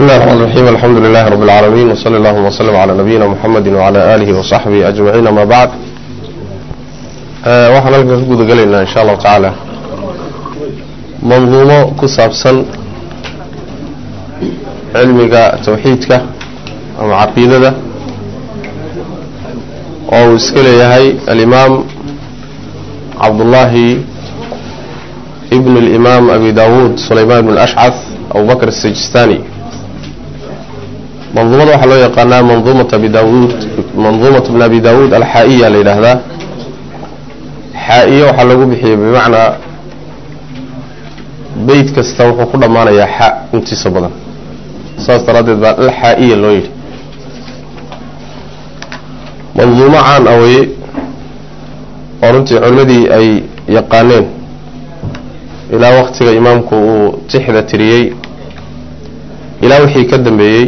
بسم الله الرحمن الرحيم الحمد لله رب العالمين وصلى الله وسلم على نبينا محمد وعلى آله وصحبه أجمعين ما بعد. Waxaan halkan ka guda gelaynaa insha allahu tacaala manduumo ku saabsan cilmiga tawxiidka ama caqiidada oo uu iska leeyahay alimaam Cabdullaahi ibn alimaam Abi Daawuud Sulaymaan ibn Alashcath Abu Bakr Asijistani. Manduumada waxaa loo yaqaanaa manduumat Abi Daawuud, manduumat ibn Abi Daawuud alxaa-iya la yidhaahdaa. Xaa-iyo waxaa lagu bixiyey bimacnaa beyt kasta wuxuu ku dhammaanayaa xa intiisa badan, saas daraaddeed baa alxaa-iya loo yidhi. Manduumo caan ah weye oo runtii culimadii ay yaqaaneen ilaa waktiga imaamku uu tixda tiriyey ilaa wixii ka dambeeyey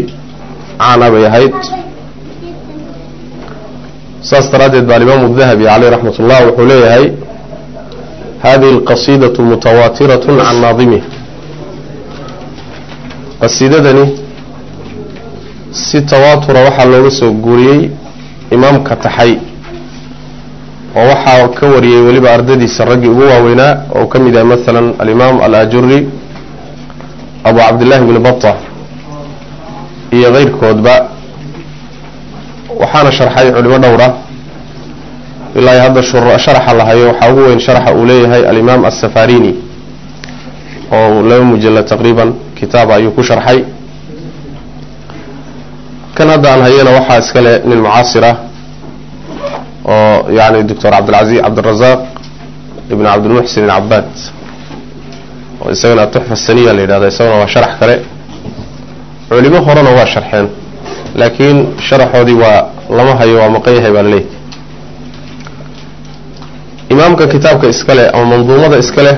caan ah bay ahayd. Saas daraaddeed baa alimaamu Dahabi caleyh raxmat ullah wuxuu leeyahay hadihi alqasiidatu mutawaatiratun can naadimih. Qasiidadani si tawaatura waxaa looga soo guuriyey imaamka taxay, oo waxaa ka wariyey weliba ardadiisa raggii ugu waaweynaa oo ka mid yahay masalan alimaam alajuri, Abu Cabdillahi bni Bata iyo keyrkoodba. Waxaana sharxay culimo dhowra ilaa hadda sharaxa la hayo. Waxaa ugu weyn sharaxa uu leeyahay alimaam asafarini oo 2 mujallad taqriiban kitaaba ayuu ku sharxay. Kan hadda aan hayana waxaa iskale nin mucaasir ah oo yani doctor Cabdilcaziz Cabdirazaaq ibn Cabdilmuxsin alcabaad, oo isagana Atuxfa Saniya la yidhahda, isagana waa sharax kale. Culimo horena waa sharxeen, laakiin sharaxoodii waa lama hayo, waa maqan yahay baa laleeyahy. Imaamka kitaabka iskale ama manduumada iskale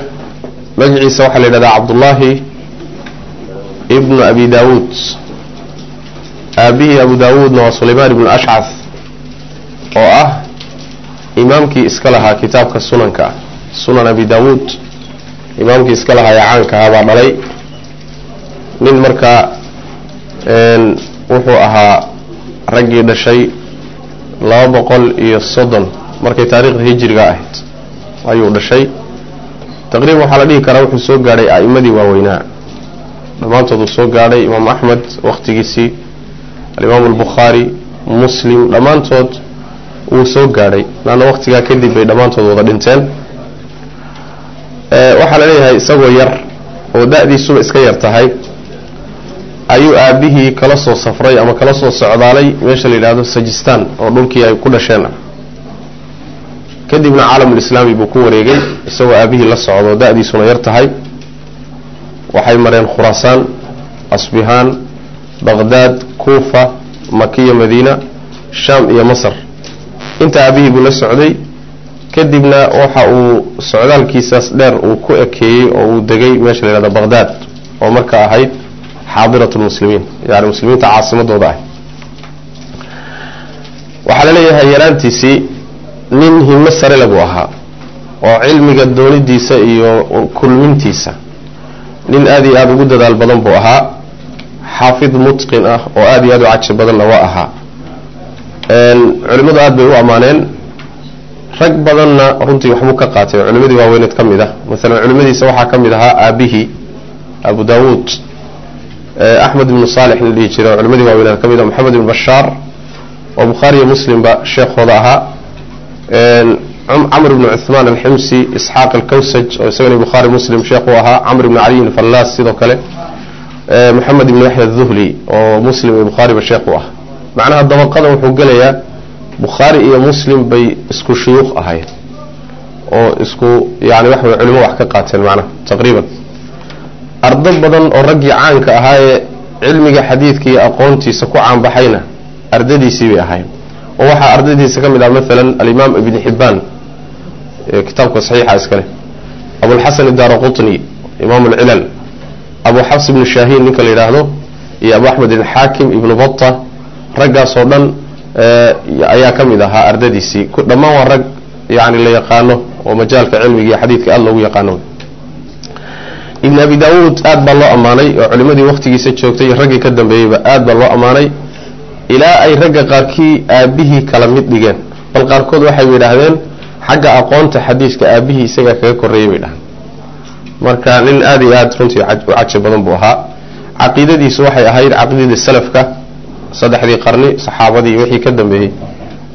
magaciisa waxaa la yidhahdaa Cabdullaahi ibnu Abi Daawuud. Aabihii Abu Daawuudna waa Sulaymaan ibnu Ashcath oo ah imaamkii iska lahaa kitaabka sunanka ah, Sunan Abi Daawuud, imaamkii iska lahaa ee caanka ahaa baa dhalay. Nin markaa wuxuu ahaa raggii dhashay 230 markay taariikhda hijriga ahayd ayuu dhashay taqriiban. Waxaa la dhihi karaa wuxuu soo gaadhay a'imadii waaweynaa dhammaantood uu soo gaadhay, Imaam Axmed waktigiisii, alimaam Albukhaari, Muslim, dhammaantood wuu soo gaadhay, laanna waktigaa kadib bay dhammaantood wada dhinteen. Waxaa la leeyahay isagoo yar oo da-diisuba iska yar tahay ayuu aabihii kala soo safray ama kala soo socdaalay meesha la yidhahdo Sajistan oo dhulkii ay ku dhasheen ah. Kadibna caalamulislaami buu ku wareegay isagoo aabihii la socdo, da-diisuna yar tahay. Waxay mareen Khuraasaan, Asbihaan, Baqhdaad, Kuufa, Makiya, Madiina, Shaam iyo Masar. Inta aabihii buu la socday. Kadibna waxa uu socdaalkiisaas dheer uu ku ekeeyey oo uu degay meesha la yihahdo Baqhdaad oo marka ahayd xaadirat lmuslimiin, yani muslimiinta caasimadooda ah. Waxaa la leeyahay yaraantiisii nin himo sare lagu ahaa oo cilmiga doonidiisa iyo kulmintiisa nin aada iyo aada ugu dadaal badan buu ahaa. Xaafid mutqin ah oo aada iyo aada u caji badanna waa ahaa. Culimadu aada bay u ammaaneen, rag badanna runtii waxbuu ka qaatay oo culimadii waaweyneed ka mid ah. Masalan culimadiisa waxaa ka mid ahaa aabihii Abu Daawuud, Axmed ibnu Saalix la dhihi jiray oo culimadii waaweyneed ka mid ah, Maxamed ibn Bashaar oo Bukhaari iyo Muslimba sheekhooda ahaa, Camr ibnu Cuthmaan Alximsi, Isxaaq Alkawsaj oo isagana Bukhaari Muslim sheekh u ahaa, Camr ibnu Caliy Alfallaas, sidoo kale Maxamed ibnu Yaxya Aduhli oo Muslim iyo Bukhaariba sheekh u ah. Macnaha dabaqada wuxuu gelayaa Bukhaari iyo Muslim bay isku shuyuukh ahaayeen oo isku yani waxa way culimo wax ka qaateen. Macnaha taqriiban ardo badan oo raggii caanka ahaayee cilmiga xadiidka iyo aqoontiisa ku caanbaxayna ardadiisii bay ahaayeen, oo waxaa ardadiisa ka mid ah masalan alimaam Ibni Xibbaan kitaabka saxiixa iskale, Abulxasan Idaara Qutni imaam alcilal, Abu Xafs ibnu Shaahiin ninka la yidhaahdo, iyo Abu Axmed Alxaakim ibnu Bata. Raggaas oo dhan ayaa ka mid ahaa ardadiisii. Dhammaan waa rag yani la yaqaano oo majaalka cilmiga iyo xadiidka aada loogu yaqaano. Ibn Abi Daawuud aad baa loo ammaanay oo culimadii waqtigiisa joogtay iyo raggii ka dambeeyeyba aad baa loo ammaanay, ilaa ay ragga qaarkii aabihii kala mid dhigeen. Bal qaarkood waxay yidhaahdeen xagga aqoonta xadiiska aabihii isagaa kaga korreeyey bay dhahaan. Marka nin aad iyo aad runtii u cajab badan buu ahaa. Caqiidadiisu waxay ahayd caqiidadii salafka, saddexdii qarni, saxaabadii wixii ka dambeeyey,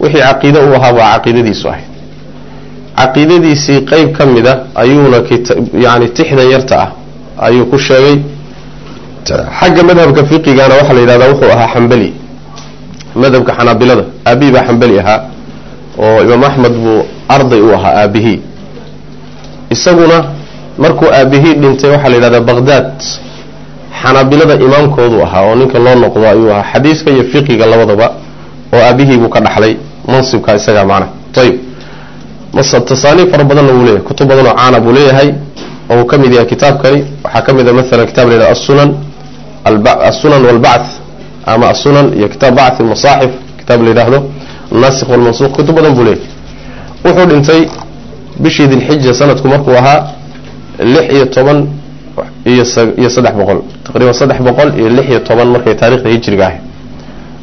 wixii caqiide u ahaa baa caqiidadiisu ahayd. Caqiidadiisii qeyb ka mid a ayuuna yani tixdan yarta ah ayuu ku sheegay. Xagga madhabka fiqigana waxaa la yidhahdaa wuxuu ahaa xambali, madhabka xanaabilada. Aabihii baa xambali ahaa oo Imaam Axmed buu arday u ahaa aabihii. Isaguna markuu aabihii dhintay waxaa la yidhahdaa Baghdad xanaabilada imaamkoodu ahaa oo ninka loo noqdo ayuu ahaa xadiiska iyo fiqiga labadaba, oo aabihii buu ka dhaxlay mansibka isagaa macnaha. Ayib, tasaaniif fara badanna wuu leeyahay, kutub badan oo caana buu leeyahay oo uu ka mid yahay kitaabkani. Waxaa ka mid a maalan kitab la yidhahdo asunan walbacth, ama asunan iyo kitaab bacth almasaaxif, kitaab la yidhaahdo annasikh walmansuuq, kutub badan buu leeyahay. Wuxuu dhintay bishii Dilxija sanadku markuu ahaa 316 taqriiban 316 markay taarikhda hijriga ahayd.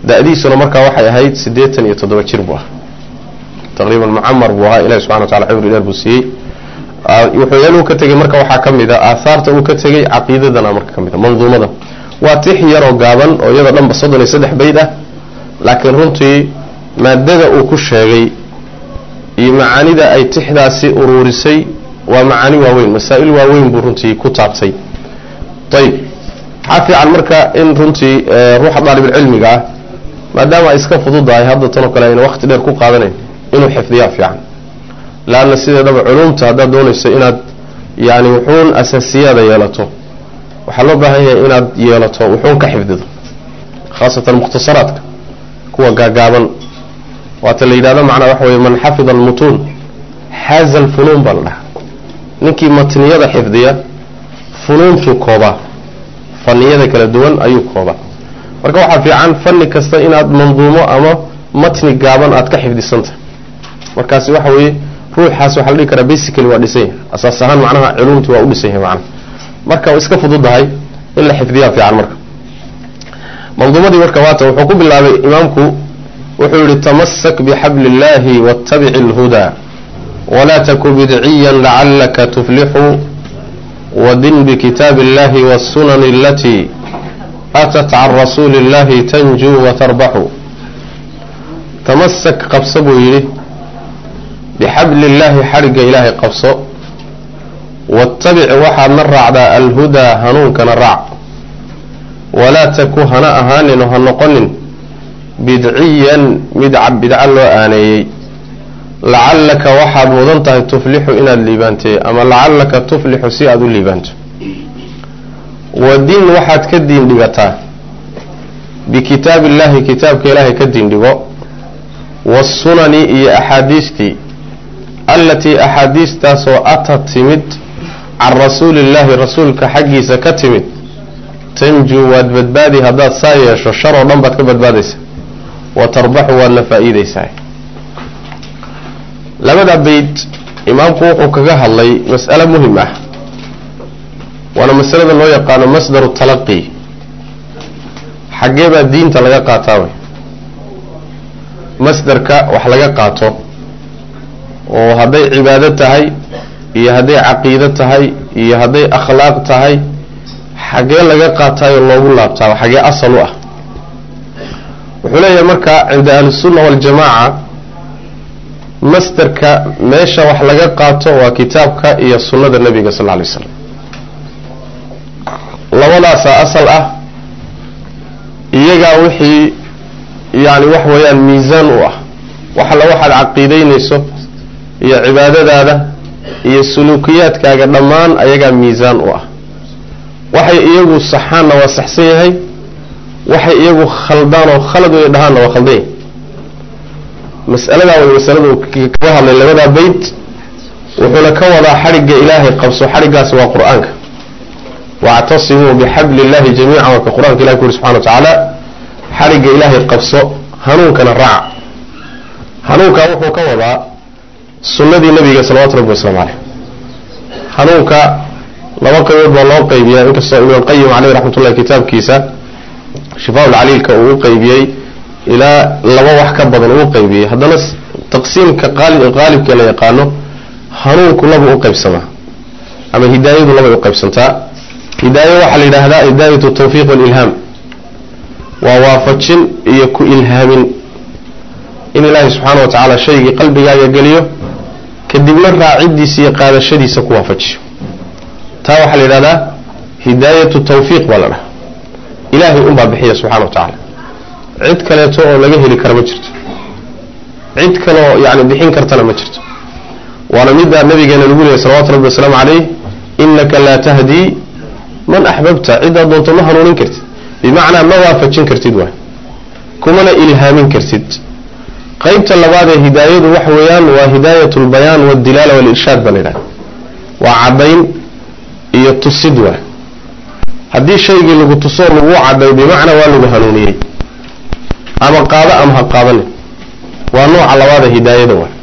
Da-diisuna markaa waxay ahayd 87 jir buu ahaa taqriiban, mucamar buu ahaa. Ilahi subxana wa tacala cumri dheer buu siiyey. Wuxuu uu ka tegey marka waxaa ka mid a aahaarta uu ka tegey caqiidadana marka ka mid a manduumada. Waa tix yaroo gaaban oo iyada dhanba 33 bayd ah, laakiin runtii maadada uu ku sheegay iyo macaanida ay tixdaasi uruurisay waa macaani waaweyn, masaa'il waaweyn buu runtii ku taabtay. Ayib, waxaa fiican marka in runtii ruuxa daalibulcilmiga ah, maadaama ay iska fududahay hadda tanoo kale ayna waqti dheer ku qaadanayn, inuu xifdiyaa fiican. Laanna sideedaba culumta haddaad doonayso inaad yani wuxuun asaasiyaada yeelato, waxaa loo baahan yahay inaad yeelato wuxuun ka xifdido, khaasatan mukhtasaraadka kuwa gaagaaban. Waata la yidhahdo macnaa waxa weye man xafida almutuun xaaza alfunuun baa la dhahaa. Ninkii matniyada xifdiya funuuntuu koobaa, faniyada kala duwan ayuu koobaa. Marka waxaa fiican fanni kasta inaad manduumo ama matni gaaban aad ka xifdisantahay. Markaasi waxa weeye ruuxaas waxaa la dhihi karaa basically waa dhisan yahay asaas ahaan, macnaha culumti waa u dhisan yahay macnaha. Marka iska fududahay in la xifdiyaa fiican. Marka manduumadii marka waata wuxuu ku bilaabay imaamku, wuxuu yihi tamasak bixabli illahi wattabici alhudaa walaa taku bidciyan lacalaka tuflixu wadin bikitaabi illahi wasunani alatii atat can rasuuli illahi tanjuu watarbaxu. Tamasak qabso buu yidhi, bixabli illaahi xadhigga ilaahay qabso, wattabic waxaadna raacdaa alhudaa hanuunkana raac, walaa taku hana ahaanin oo ha noqonin bidciyan mid bidco loo aaneeyey, lacallaka waxaad mudan tahay tuflixu inaad liibaantay, ama lacallaka tuflixu si aada u liibaanto. Wadin waxaad ka diin dhigataa bikitaabi illaahi kitaabka ilaahay ka diin dhigo, waasunani iyo axaadiistii, allatii axaadiistaasoo atad timid can rasuulillaahi rasuulka xaggiisa ka timid, tanjuu waad badbaadi haddaad saa yeesho, shar oo dhan baad ka badbaadaysaa, wa tarbaxu waadna faa'iidaysaa. Labada bayd imaamku wuxuu kaga hadlay mas'alo muhim ah, waana masalada loo yaqaano masdaru talaqi. Xaggee baa diinta laga qaataa? Wey masdarka wax laga qaato, oo hadday cibaado tahay iyo hadday caqiido tahay iyo hadday akhlaaq tahay, xaggee laga qaataayo loogu laabtaa, xaggee asal u ah? Wuxuu leeyahay marka cinda ahlisunna waljamaaca masdarka meesha wax laga qaato waa kitaabka iyo sunnada nebiga sal alla alay slam. Labadaasaa asal ah, iyagaa wixii yani wax weeyaan miisaan u ah. Wax alla waxaad caqiideynayso iyo cibaadadaada iyo suluukiyaadkaaga dhammaan ayagaa miisaan u ah. Waxay iyagu saxaanna waa saxsan yahay, waxay iyagu khaldaan oo khalad way dhahaanna waa khaldan yahay. Mas'aladaa way masalada uu kaga hadlay labadaa beyt. Wuxuuna ka wadaa xadhigga ilaahay qabso, xadhiggaasi waa qur-aanka. Wactasimuu bixabli illahi jamiica, waa ka qur-aanka ilahi ku yuri subxana wa tacaala, xadhigga ilaahay qabso, hanuunkana raac. Hanuunkaa wuxuu ka wadaa sunnadii nabiga salawatu rabbi waslamu caleyh. Hanuunka Laba qaybood baa loo qaybiyaa, inkastoo Ibn Qayyim caleyhi raxmatullahi kitaabkiisa Shifaa Caliilka uu u qaybiyey ilaa laba wax ka badan uu qaybiyey, haddana taqsiimka qaalibka la yaqaano hanuunku laba u qaybsamaa ama hidaayadu labay u qaybsantaa. Hidaayo waxaa la yidhaahdaa hidaayatu tawfiiq walilhaam, waa waafajin iyo ku ilhaamin in Ilaahay subxaana wa tacaala shaygii qalbigaaga geliyo kadibna raacidiisa iyo qaadashadiisa ku waafajiyo. Taa waxaa la yidhahdaa hidaayatu tawfiiq baa la dhaha. Ilaahay unbaa bixiya subxana wa tacaala, cid kaleeto oo laga heli kara ma jirto, cid kaloo yani bixin kartana ma jirto. Waana middaa nabigeena lagu leeyay salawatu rabbi wasalaamu caleyh, innaka laa tahdii man axbabta, ciddaad doonto ma hanuunin kartid, bimacnaa ma waafajin kartid waay, kumana ilhaamin kartid. Qaybta labaad ee hidaayadu waxa weeyaan waa hidaayat albayaan waldilaala walirshaad baa la yidhahda, waa caddayn iyo tusid waay. Haddii shaygii lagu tusoo lagu cadday, bimacnaa waa lagu hanuuniyey, ama qaado ama ha qaadanin. Waa nooca labaad ee hidaayada waay,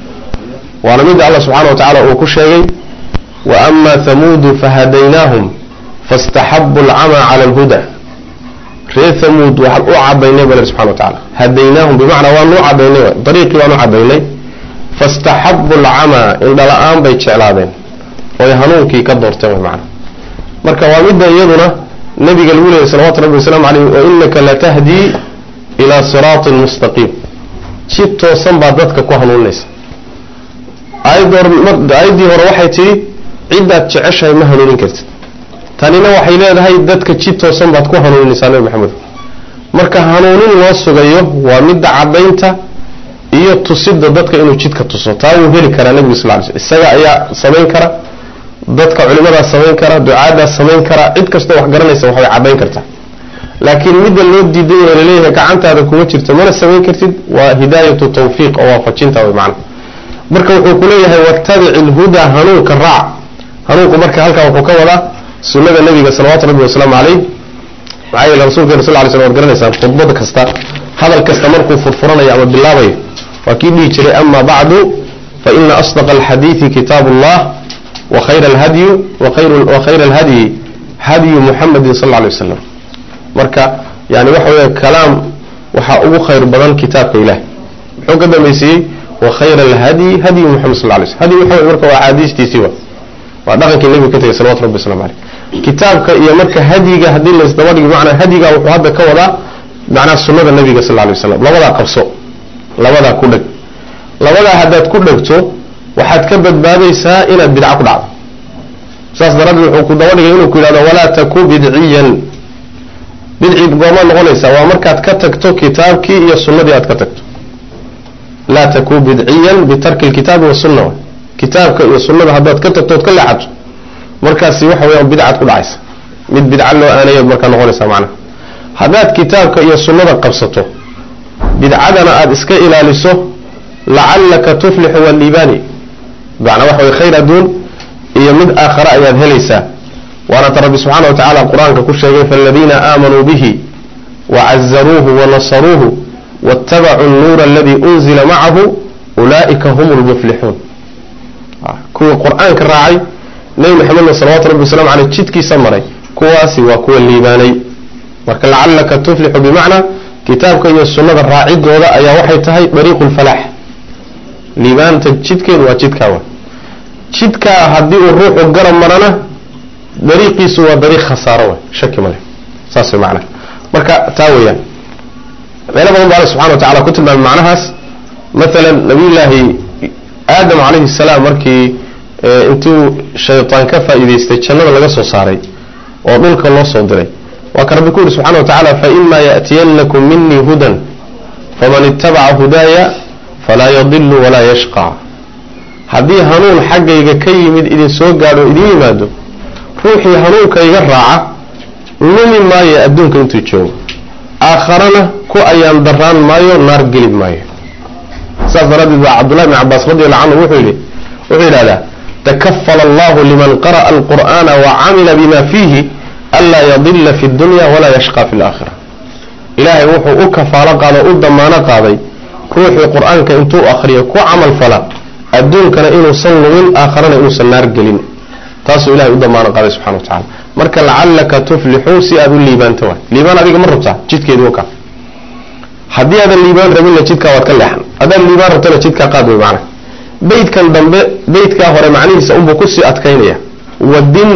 waana midda Allah subxaana wa tacaala uu ku sheegay, wa ama thamuudu fahadaynaahum fastaxabu alcamaa cala alhuda. Reer Thamuud waxaan u cadaynay baa subxana wa tacala, hadaynaahum bimacnaa waanu u cadaynay, dariiqii waanu cadaynay. Fastaxabu alcamaa, indhala-aan bay jeclaadeen oy hanuunkii ka doorteen way macna. Marka waa midda iyaduna nabiga lagu leeyay salawatu rabbi wasalaamu caleyh, wa innaka latahdii ilaa siraatin mustaqiim, jid toosan baa dadka ku hanuuninaysa. Aayaddii hore waxay tidhi ciddaad jeceshahay ma hanuunin kartid, tanina waxay leedahay dadka jid toosan baad ku hanuuninaysaa Nabi Maxamed. Marka hanuunin loo sugayo waa midda caddaynta iyo tusidda dadka inuu jidka tuso, taa wuu heli karaa nabigu sal ly sl, isaga ayaa samayn kara, dadka culimadaa samayn kara, ducaaddaa samayn kara, cid kastoo wax garanaysa waxbay caddayn kartaa. Laakiin midda loo diiday oo laleeyahay gacantaada kuma jirto mana samayn kartid waa hidaayatu tawfiiq oo waafajinta way macna. Marka wuxuu ku leeyahay wattabic ilhudaa, hanuunka raac. Hanuunku marka halkaa wuxuu ka wadaa sunnada nabiga salawaatu rabbi wasalaamu caleyh. Maxaa yeele rasuulkeena sal ly slam waad garanaysaan khudbad kasta, hadal kasta markuu furfuranayo ama bilaabayo waa kii dhihi jiray ama bacdu fa ina asdaqa alxadiidi kitaabu allah wa khayra alhadyu wa khayra alhadyi hadyu Muxamadin sal alla alay wasalam. Marka yani waxa weya kalaam waxaa ugu khayr badan kitaabka ilaah. Muxuu ka dambaysiiyey? Wa khayra alhadyi hadyu Muxamed sal ly slm. Hadyi waxa marka waa axaadiistiisii wa waa dhaqankii nabiga ka tegay salawatu rabbi waslamu caleyh. Kitaabka iyo marka hadyiga haddii laisdaba dhigo, bimacnaa hadyiga wuxuu hadda ka wadaa macnaha sunnada nabiga sal alay wasalam. Labadaa qabso, labadaa ku dheg, labadaa haddaad ku dhegto waxaad ka badbaadaysaa inaad bidca ku dhacdo. Saas daraaddeed wuxuu ku daba dhigay inuu ku yidhahdo walaa taku bidciyan. Bidci goormaa noqonaysaa? Waa markaad ka tagto kitaabkii iyo sunnadii aad ka tagto. Laa taku bidciyan bitarki alkitaabi wasunna, kitaabka iyo sunnada haddaad ka tagto ood ka leexato, markaasi waxa weeyaan bidcaad ku dhacaysa, mid bidca loo aanayaad markaa noqonaysaa macnaha. Haddaad kitaabka iyo sunnada qabsato, bidcadana aada iska ilaaliso, lacallaka tuflixu waaliibaani, macnaa waxa weye khayr adduun iyo mid aakhare ayaad helaysaa. Waana ta rabbi subxaana wa tacaala qur-aanka ku sheegay, faaladiina aamanuu bihi wacazaruuhu wanasaruuhu waاtabacuu annuura aladii unzila macahu ulaa'ika hum lmuflixuun. Kuwii qur-aanka raacay, nebi Maxamedna salawatu rabbi wasalamu caleyh jidkiisa maray, kuwaasi waa kuwa liibaanay. Marka lacallaka tuflixu bimacnaa kitaabka iyo sunnada raacidooda ayaa waxay tahay dariiqu lfalaax, liibaanta jidkeedu waa jidkaa wa jidkaa. Haddii uu ruuxu garab marana dariiqiisu waa dariiq khasaaro wa, shaki male, saas way macnaha. Marka taa weeyaan meelo badan ba Alla subxana wa tacala ku tilmaamay macnahaas. Mathalan nabiyullaahi Aadam calayhi salaam markii intuu shaytaan ka faa'iidaystay jannada laga soo saaray oo dhulka loo soo diray, waa ka rabbi ku yidhi subxana wa tacaala, faima ya'tiyanakum minii hudan faman itabaca hudaaya falaa yadilu walaa yashqa. Haddii hanuun xaggayga ka yimid idin soo gaadho, idin yimaado, ruuxii hanuunka iga raaca lumi maayo adduunka intuu joogo, aakharana ku ayaan daraan maayo, naar geli maayo. Saas daraaddeed baa Cabdullahi bn Cabaas radi allahu canhu wuxuu yidhahdaa, takafala allahu liman qara'a alqur'aana wacamila bima fiihi anlaa yadila fi dunya walaa yashqa fi laakhira. Ilaahay wuxuu u kafaalo qaado, u damaano qaaday ruuxii qur-aanka intuu akriyo ku camal fala, adduunkana inuusan lumin, aakharana inuusan naar gelin. Taasuu ilahay u damaano qaaday subxana wa tacala. Marka lacallaka tuflixu, si aad u liibaanto waay. Liibaan adiga ma rabtaa, jidkeedi waka. Haddii aadan liibaan rabinna jidkaa waad ka leexan, haddaad liibaan rabtana jidkaa qaad wey macnaha. Beydkan dambe beydkaa hore macnihiisa unbuu kusii adkaynaya. Wadin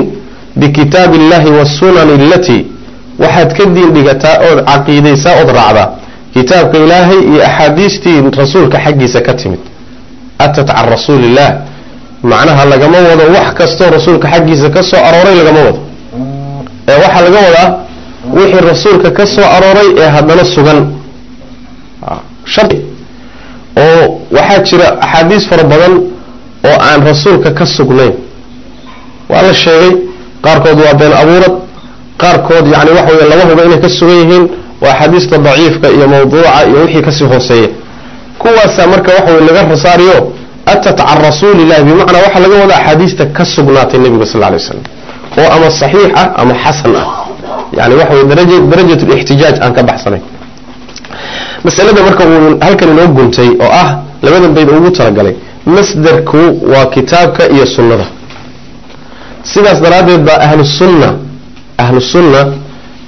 bikitaabi illahi wasunani alatii, waxaad ka diin dhigataa ood caqiidaysaa ood raacdaa kitaabka ilaahay iyo axaadiistii rasuulka xaggiisa ka timid. Atat can rasuuliillah, macnaha lagama wado wax kastoo rasuulka xaggiisa ka soo arooray lagama wado, ee waxaa laga wadaa wixii rasuulka ka soo arooray ee haddana sugan. Oo waxaa jira axaadiis fara badan oo aan rasuulka ka sugnayn, waa la sheegay, qaarkood waa been abuurad, qaarkood yani waxa wey laba huba inay ka sugan yihiin, waa axaadiista daciifka iyo mawduuca iyo wixii kasii hooseeya. Kuwaasaa marka waxa wey laga rasaariyo atat can rasuulillahi, bimacnaa waxaa laga wadaa axaadiista ka sugnaatay nebiga sal lay slam oo ama saxiix ah ama xasan ah, yani waxa wey darajat lixtijaaj aan ka baxsanayn. Masalada marka uu halkan inoo guntay oo ah labadan bayd ugu talagalay, masderku waa kitaabka iyo sunnada. Sidaas daraaddeed baa ahlusunna, ahlusunna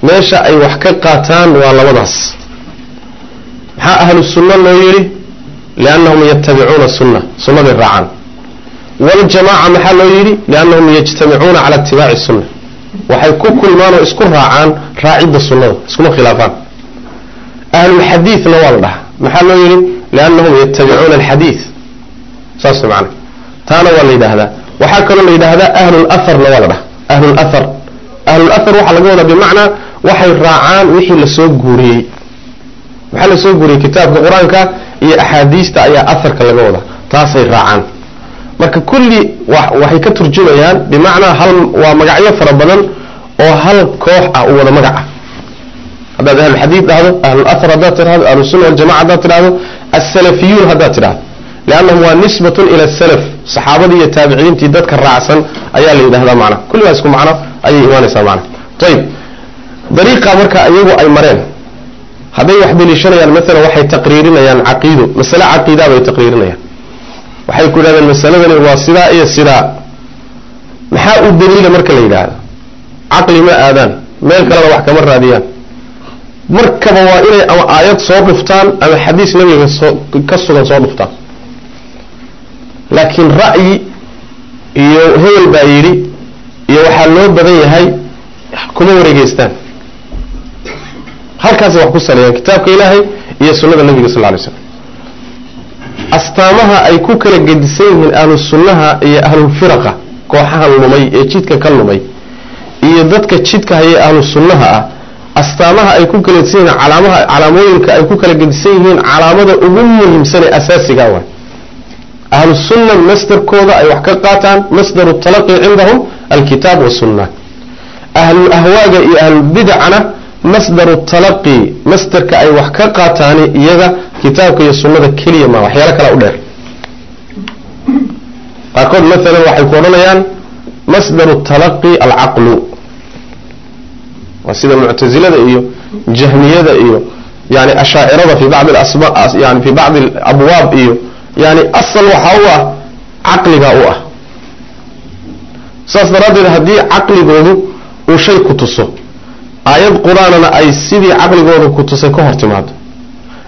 meesha ay wax ka qaataan waa labadaas. Maxaa ahlu sunna loo yidhi? Liannahum yatabicuuna sunna, sunnaday raacaan. Waljamaaca maxaa loo yidhi? Liannahum yajtamicuuna cala itibaaci sunna, waxay ku kulmaan oo isku raacaan raacidda sunnada, iskuma khilaafaan. Ahlulxadiidna waa la dhahaa, maxaa loo yidhi? Liannahum yatabicuuna alxadiid, saas macana. Taana waa la yidhaahdaa. Waxaa kaloo la yidhaahdaa ahlulaharna waa la dhahaa. Ahlulahar, ahlulahar waxaa laga wadaa bimacnaa waxay raacaan wixii lasoo guuriyey. Maxaa lasoo guuriyey? Kitaabka qur-aanka iyo axaadiista ayaa aharka laga wadaa, taasay raacaan. Marka kulli waxay ka turjumayaan bimacnaa hal, waa magacyo fara badan oo hal koox ah u wada magac ah. Haddaad ahlulxadiid dhahdo, ahlulahar haddaad tidhahdo, ahlusunna waljamaca haddaad tidhahdo, alsalafiyuun haddaad tidhahdo, liannahum waa nisbatun ila asalaf, saxaabadii iyo taabiciintii dadka raacsan ayaa la yidhahdaa macnaha. Kulli waa isku macno ayay imaanaysaa macnaha. Ayib, dariiqa marka iyagu ay mareen hadday wax deliishanayaan, maalan waxay taqriirinayaan caqiido, masale caqiidaa bay taqriirinayaan. Waxay ku yidhahdeen masaladani waa sidaa iyo sidaa, maxaa u daliila marka la yidhaahdo? Caqli ma aadaan, meel kalena wax kama raadiyaan. Markaba waa inay ama aayad soo dhuftaan ama xadiis nabiga soo ka sugan soo dhuftaan. Laakiin ra'yi iyo hebel baa yidhi iyo waxaa loo badan yahay kuma wareegeystaan. Halkaasay wax ku saleeyaan kitaabka ilaahay iyo sunnada nabiga sal lay slam. Astaamaha ay ku kala gedisan yihiin ahlu sunnaha iyo ahlulfiraqa, kooxahan lumay ee jidka ka lumay iyo dadka jidka haya ahlu sunnaha ah, astaamaha ay ku kala gedisan yihiin, calaamaha, calaamooyinka ay ku kala gedisan yihiin, calaamada ugu muhiimsan ee asaasiga waay ahlu sunna masdarkooda ay wax ka qaataan, masdaru talaqi cindahum alkitaab wasunna. Ahlul ahwaaga iyo ahlulbidacna masdaru talaqi, masdarka ay wax ka qaataani iyaga kitaabka iyo sunnada keliya ma, waxyaalo kala u dheer. Qaarkood maalan waxay ku odhanayaan masdaru talaqi alcaqlu, waa sida muctasilada iyo jahmiyada iyo yani ashaacirada fi bacdi asma, yani fi bacdi alabwaab iyo yani asal waxaa u ah caqligaa u ah. Saas daraaddeed haddii caqligoodu uu shay ku tuso, aayad qur-aanana ay sidii caqligooda ku tusay ka hor timaado,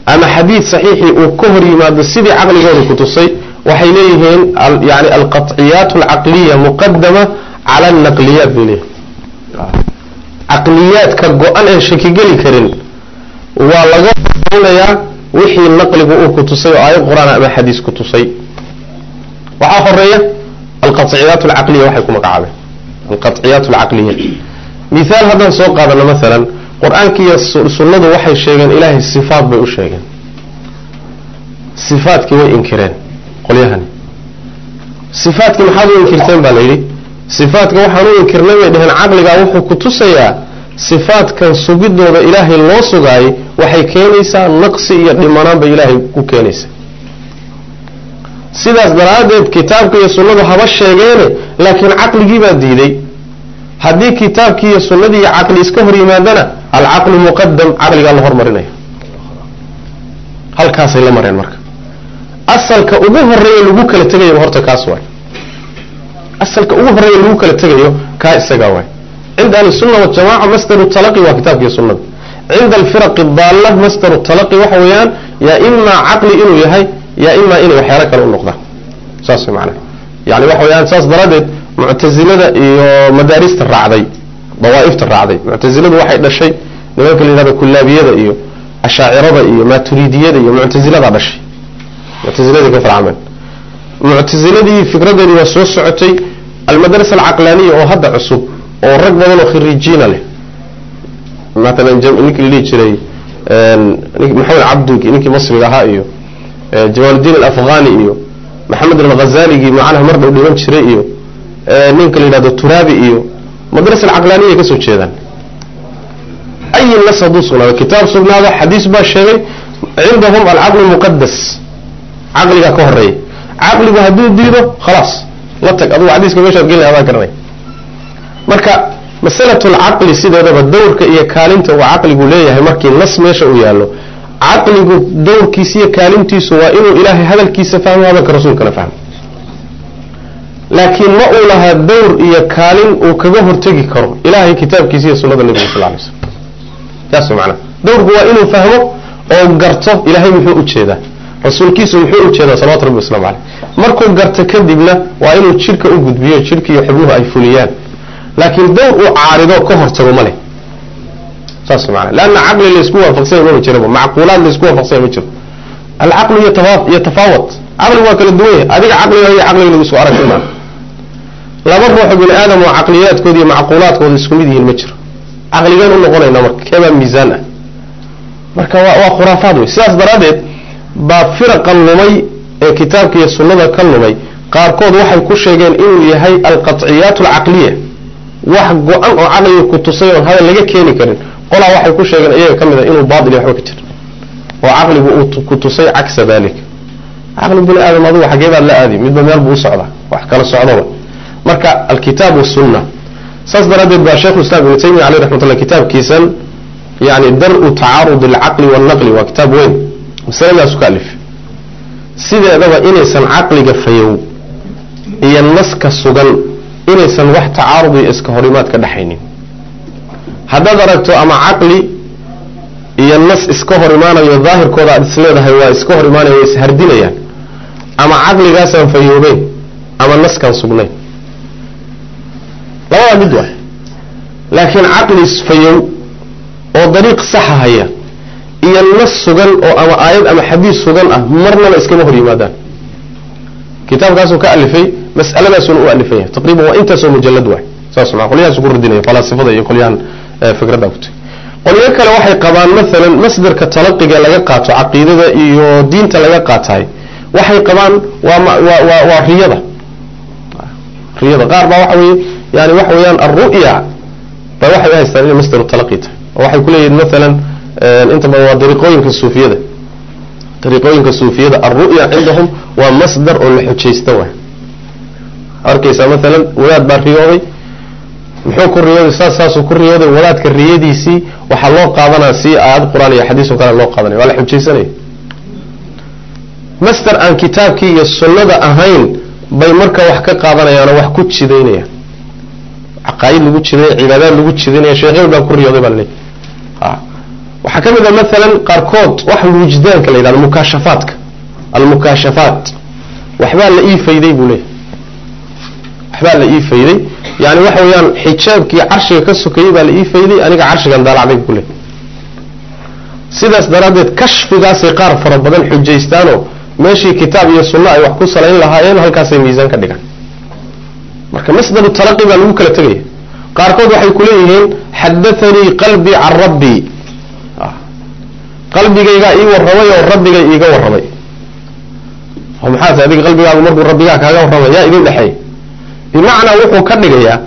ama xadiid saxiixii uu ka hor yimaado sidii caqligooda ku tusay, waxay leeyihiin yani alqaطciyaat alcaqliya muqadama cala alnaqliyaat bay leeyihin. Caqliyaadka go-an een shakigeli karin waa laga horeynayaa wixii naqligu uu ku tusay oo aayad qur-aan ama xadiis ku tusay. Waxaa horeeya alqaطciyaat alcaqliya, waxay ku magacaabeen alqaطciyaat alcaqliya. Mithaal haddaan soo qaadano, maalan qur-aanka iyo sunnadu waxay sheegeen ilaahay sifaat bay u sheegeen, sifaadkii way inkireen qolyahani. Sifaadkii maxaad u inkirteen baa la yidhi. Sifaadka waxaan u inkirnay bay dheheen, caqligaa wuxuu ku tusayaa sifaadkan sugidooda ilaahay loo sugaayay waxay keenaysaa naqsi iyo dhimanaan bay ilaahay ku keenaysaa. Sidaas daraaddeed kitaabka iyo sunnadu haba sheegeene, laakiin caqligii baa diiday. Haddii kitaabkii iyo sunnadii iyo caqli iska hor yimaadana alcaqlu muqadam, caqligaa la hormarinaya. Halkaasay la mareen. Marka asalka ugu horeeya lagu kala tegayaba horta kaas waay. Asalka ugu horeeya lagu kala tegayo kaa isagaa waay. Cinda ahlisunna waljamaca masdaru talaqi waa kitaabka iyo sunnada. Cinda alfiraqi daalla masdaru talaqi waxa weeyaan yaa imaa caqli inuu yahay, yaa imaa inay waxyaalo kale u noqdaan. Saas way macnaha. Yani waxa weeyaan saas daraaddeed muctasilada iyo madaarista raacday, dawaa'ifta raacday, muctasiladu waxay dhashay nimanka la yidhahdo kullaabiyada iyo ashaacirada iyo maaturidiyada iyo muctasiladaa dhashay, muctasiladii ka farcameen. Muctasiladii fikradeedii waa soo socotay. Almadrasa alcaqlaaniya oo hadda cusub oo rag badan oo khiriijiina leh, maalan ninkii la dhihi jiray Maxamed Cabdugi, ninkii masriga ahaa, iyo Jamaaludiin Alafghani iyo Maxamed Alghazaligii macnaha mar dhow dhiman jiray, iyo ninka la yidhahdo Turaabi, iyo madrasa alcaqlaaniya ka soo jeedaan. Ay nas hadduu sugnaado, kitaab sugnaado, xadiis baa sheegay, cindahum alcaqlu muqadas, caqligaa ka horeeya. Caqligu hadduu diido khalaas la tag, adugu xadiiska meeshaad gelin adaa garanay. Marka masalatu alcaqli sideedaba dowrka iyo kaalinta uu caqligu leeyahay markii nas meesha uu yaallo, caqligu dowrkiisa iyo kaalintiisu waa inuu ilaahay hadalkiisa fahmo, hadalka rasuulkana fahmo. Laakiin ma uu lahaa dowr iyo kaalin uu kaga hortegi karo ilaahay kitaabkiisa iyo sunnada nebiga sal lay slam. Saas macnaha, dowrku waa inuu fahmo oo garto ilaahay muxuu ujeedaa, rasuulkiisu muxuu ujeedaa salawatu rabbi waslamu caleyh. Markuu garto kadibna waa inuu jidhka u gudbiyo, jidhka iyo xubnuhu ay fuliyaan. Laakiin dowr uu caarido ka hortago ma leh. Saas macnaha, leanna caqli laysku waafaqsanya maba jiraba, macquulaad laysku waafaqsanya ma jiro. Alcaqlu yatafaawat, caqligu waa kala duwan yahay. Adiga caqliga iyo caqliga lagu soo aragti maa. Laba ruuxo bini aadam oo caqliyaadkooda iyo macquulaadkooda isku mid yihiin ma jiro. Caqligeen u noqonayna marka keebaa miisaan ah? Marka waa khuraafaad wey. Sidaas daraaddeed baa firaqan lumay ee kitaabka iyo sunnada ka lumay qaarkood waxay ku sheegeen inuu yahay alqatciyaat alcaqliya, wax go-an oo caqliga ku tusay oon hadal laga keeni karin. Qolaa waxay ku sheegeen iyaga ka mid a inuu baatil waxba ka jiro oo caqligu uu ku tusay cagsa dalik. Caqli bini aadam adugu xaggee baad la aadi, midba meel buu u socdaa, wax kala socdoba. Marka alkitaab wasunna. Saas daraaddeed baa Sheikhu Islam Ibnu Taymiya caleyh raxmatullah kitaabkiisan yani dar-u tacaarud alcaqli waalnaqli, waa kitaab weyn, masaladaasu ka alif sideedaba inaysan caqliga fayow iyo naska sugan inaysan wax tacaarud iyo iska horimaad ka dhexaynin. Haddaad aragto ama caqli iyo nas iska hor imaanayo, daahirkooda aad isleedahay waa iska hor imaanaya, way ishardinayaan, ama caqligaasaan fayoobeyn ama naskaan sugnayn, labadaa mid waay. Laakiin caqli fayow oo dariiq saxa haya iyo nas sugan oo ama aayad ama xadiis sugan ah marnaba iskama hor yimaadaan. Kitaabkaasuu ka alifay, mas'aladaasuna u alifan yahay, taqriiban waa intaasoo mujalad waay. Saas maa qolyahaasu ku radinaya falaasifada iyo qolyahan fikradda ku tagay. Qolyo kale waxay qabaan maalan masdarka talaqiga laga qaato caqiidada iyo diinta laga qaataay, waxay qabaan waa riyada. Riyada qaar baa waxa weye yani waxa weeyaan alru'ya ba waxay uhaystaan inay masdaru talaqi tahay, oo waxay kuleeyihin maalan inta badan waa dariiqooyinka suufiyada. Dariiqooyinka suufiyada alru'ya cindahum waa masdar oo la xujaysta waay. Arkaysaa maalan wadaad baa riyooday, muxuu ku riyooday? Saas saasuu ku riyooday. Wadaadka riyadiisii waxaa loo qaadanaya si aayad qur-aan iyo xadiis oo kale loo qaadanaya, waa la xujaysanaya. Masdar aan kitaabkii iyo sunnada ahayn bay marka wax ka qaadanayaan oo wax ku jidaynayaan, caqaa'id lagu jidaynaya, cibaadaad lagu jidaynaya. Sheekh hebel baa ku riyooday baa laleeyahy. Waxaa ka mid a maalan qaarkood waxa wujdaanka la yidhahdo, mukaashafaadka, almukaashafaat, waxbaa la ii fayday buu leeyahy, waxbaa la ii fayday, yani waxa weeyaan xijaabkii carshiga ka sokayey baa la ii fayday, aniga carshigan daalacday buu leeyahy. Sidaas daraaddeed kashfigaasay qaar fara badan xujaystaanoo meeshii kitaab iyo sunno ay wax ku salayn lahaayeen halkaasay miisaan ka dhigaan. Marka masdaru talaqi baa lagu kala tegaya. Qaarkood waxay kuleeyihiin xadathanii qalbii can rabbii, qalbigaygaa ii warramay oo rabbigay iiga warramay. Oo maxaa tahay adiga qalbigaagu markuu rabbigaa kaaga warramay yaa idin dhexeey? Bimacnaa wuxuu ka dhigayaa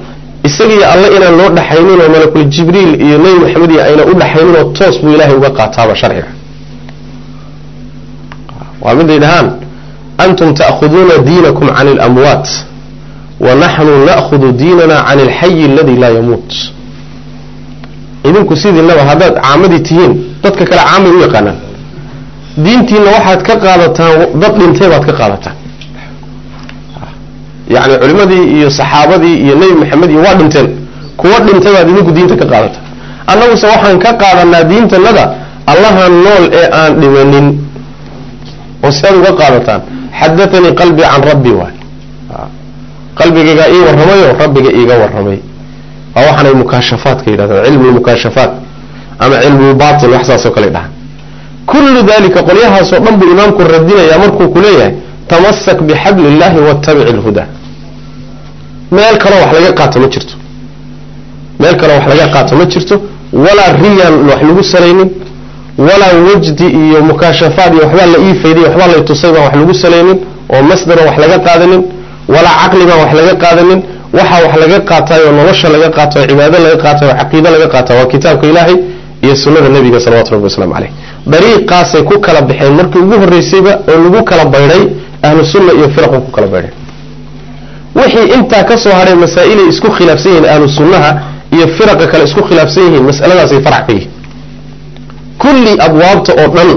isagiiyo alle inaan loo dhexaynin oo malakul Jibriil iyo Nebi Maxamed iyo ayna u dhexaynin, oo toos buu ilaahay uga qaataaba sharciga. Waa miday dhahaan antum ta'khuduuna diinakum can alamwaat wa naxnu na'khudu diinana can alxayi aladi laa yamuut. Idinku sidiinaba haddaad caamadii tihiin, dadka kale caamay u yaqaanaan, diintiina waxaad ka qaadataan dad dhintay baad ka qaadataan. Yani culimadii iyo saxaabadii iyo Nebi Maxamed iyo waa dhinteen, kuwa dhintay baad idinku diinta ka qaadata. Annaguse waxaan ka qaadanaa diintanada Allahan nool ee aan dhimanin. Oo siaad uga qaadataan? Xadathanii qalbii can rabbi, waay qalbigaygaa ii warramayo, rabbiga iiga warramay. Waa waxaanay mukaashafaadka yidhahdaan, cilmu lmukaashafaat ama cilmulbatin, wax saas oo kale dhahan. Kullu dalika, qolyahaasoo dhan buu imaamku radinayaa markuu kuleeyahay tamasak bixabli illahi wattabic ilhuda. Meel kaloo wax laga qaato ma jirto, meel kaloo wax laga qaato ma jirto. Walaa riyaan wax lagu salaynin, walaa wajdi iyo mukaashafaad iyo waxbaa la ii fayday, waxbaa lay tusay baan wax lagu salaynin, oo masdaran wax laga qaadanin, walaa caqli baan wax laga qaadanin. Waxaa wax laga qaataayoo nolosha laga qaato, cibaado laga qaatayo, caqiido laga qaata, waa kitaabka Ilaahay iyo sunnada Nebiga salawatu rabbi waslamu caleyh. Dariiqaasay ku kala baxeen markii ugu horreysayba oo lagu kala baydhay, ahlu sunna iyo firaqu ku kala baydhay. Wixii intaa ka soo hadhay masaa'ilay isku khilaafsan yihiin ahlu sunnaha iyo firaqa kale isku khilaafsan yihiin, mas'aladaasay farac ka yihiin. Kulli abwaabta oo dhan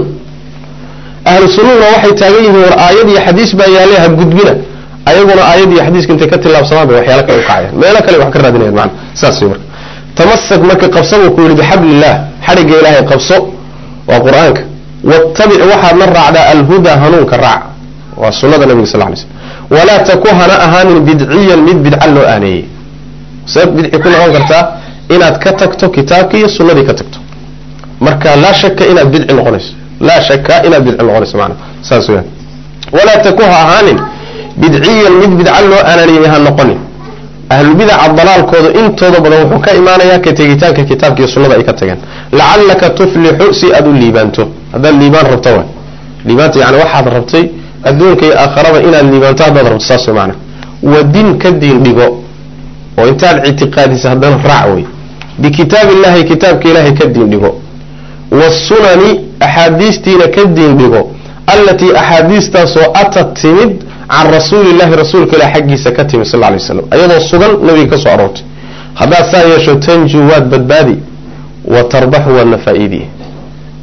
ahlu sunnahuna waxay taagan yihiin war aayad iyo xadiis baa yaalay, ha gudbina. Ayaguna aayad iyo xadiiska intay ka tillaabsamaan bay waxyaala kale u kacayaan, meelo kale wax ka raadinayaan. Macana saas wey. Marka tamasak, marka qabso buu ku yidhi, bixabliillah, xadhigga Ilaahay qabso, waa Qur-aanka. Wattabic, waxaad la raacdaa, alhudaa, hanuunka raac, waa sunnada Nabiga sal lay slm. Walaa taku, hana ahaanin, bidciyan, mid bidca loo aaneeyey. Seeb bidci ku noqon kartaa? Inaad ka tagto kitaabkii iyo sunnadii ka tagto, marka laa shaka inaad bidci noqonayso, laa shaka inaad bidci noqonayso. Macana saas weyaan. Walaa taku, ha ahaanin, bidciyan, mid bidca loo aaneeyey ha noqonin. Ahlubidaca dalaalkooda intooda badan wuxuu ka imaanayaa ka tegitaanka kitaabka iyo sunnada ay ka tageen. Lacallaka tuflixu, si aad u liibaanto. Haddaad liibaan rabto, wa liibaanta, yani waxaad rabtay adduunka iyo aakharaba inaad liibaanto haddaad rabto, saas wey macana. Wadin, ka diin dhigo oo intaad ictiqaadisa haddana raac wey. Bikitaab illahi, kitaabka Ilaahay ka diin dhigo, wasunani, axaadiistiina ka diin dhigo, allatii, axaadiistaasoo, atat, timid, can rasuulillahi, rasuulka ilah xaggiisa ka timid, sal lay slam, ayadoo sugan nabiga ka soo aroortay. Haddaad saa yeesho, tanju, waad badbaadi, wa tarbaxu, waadna faa-iidi.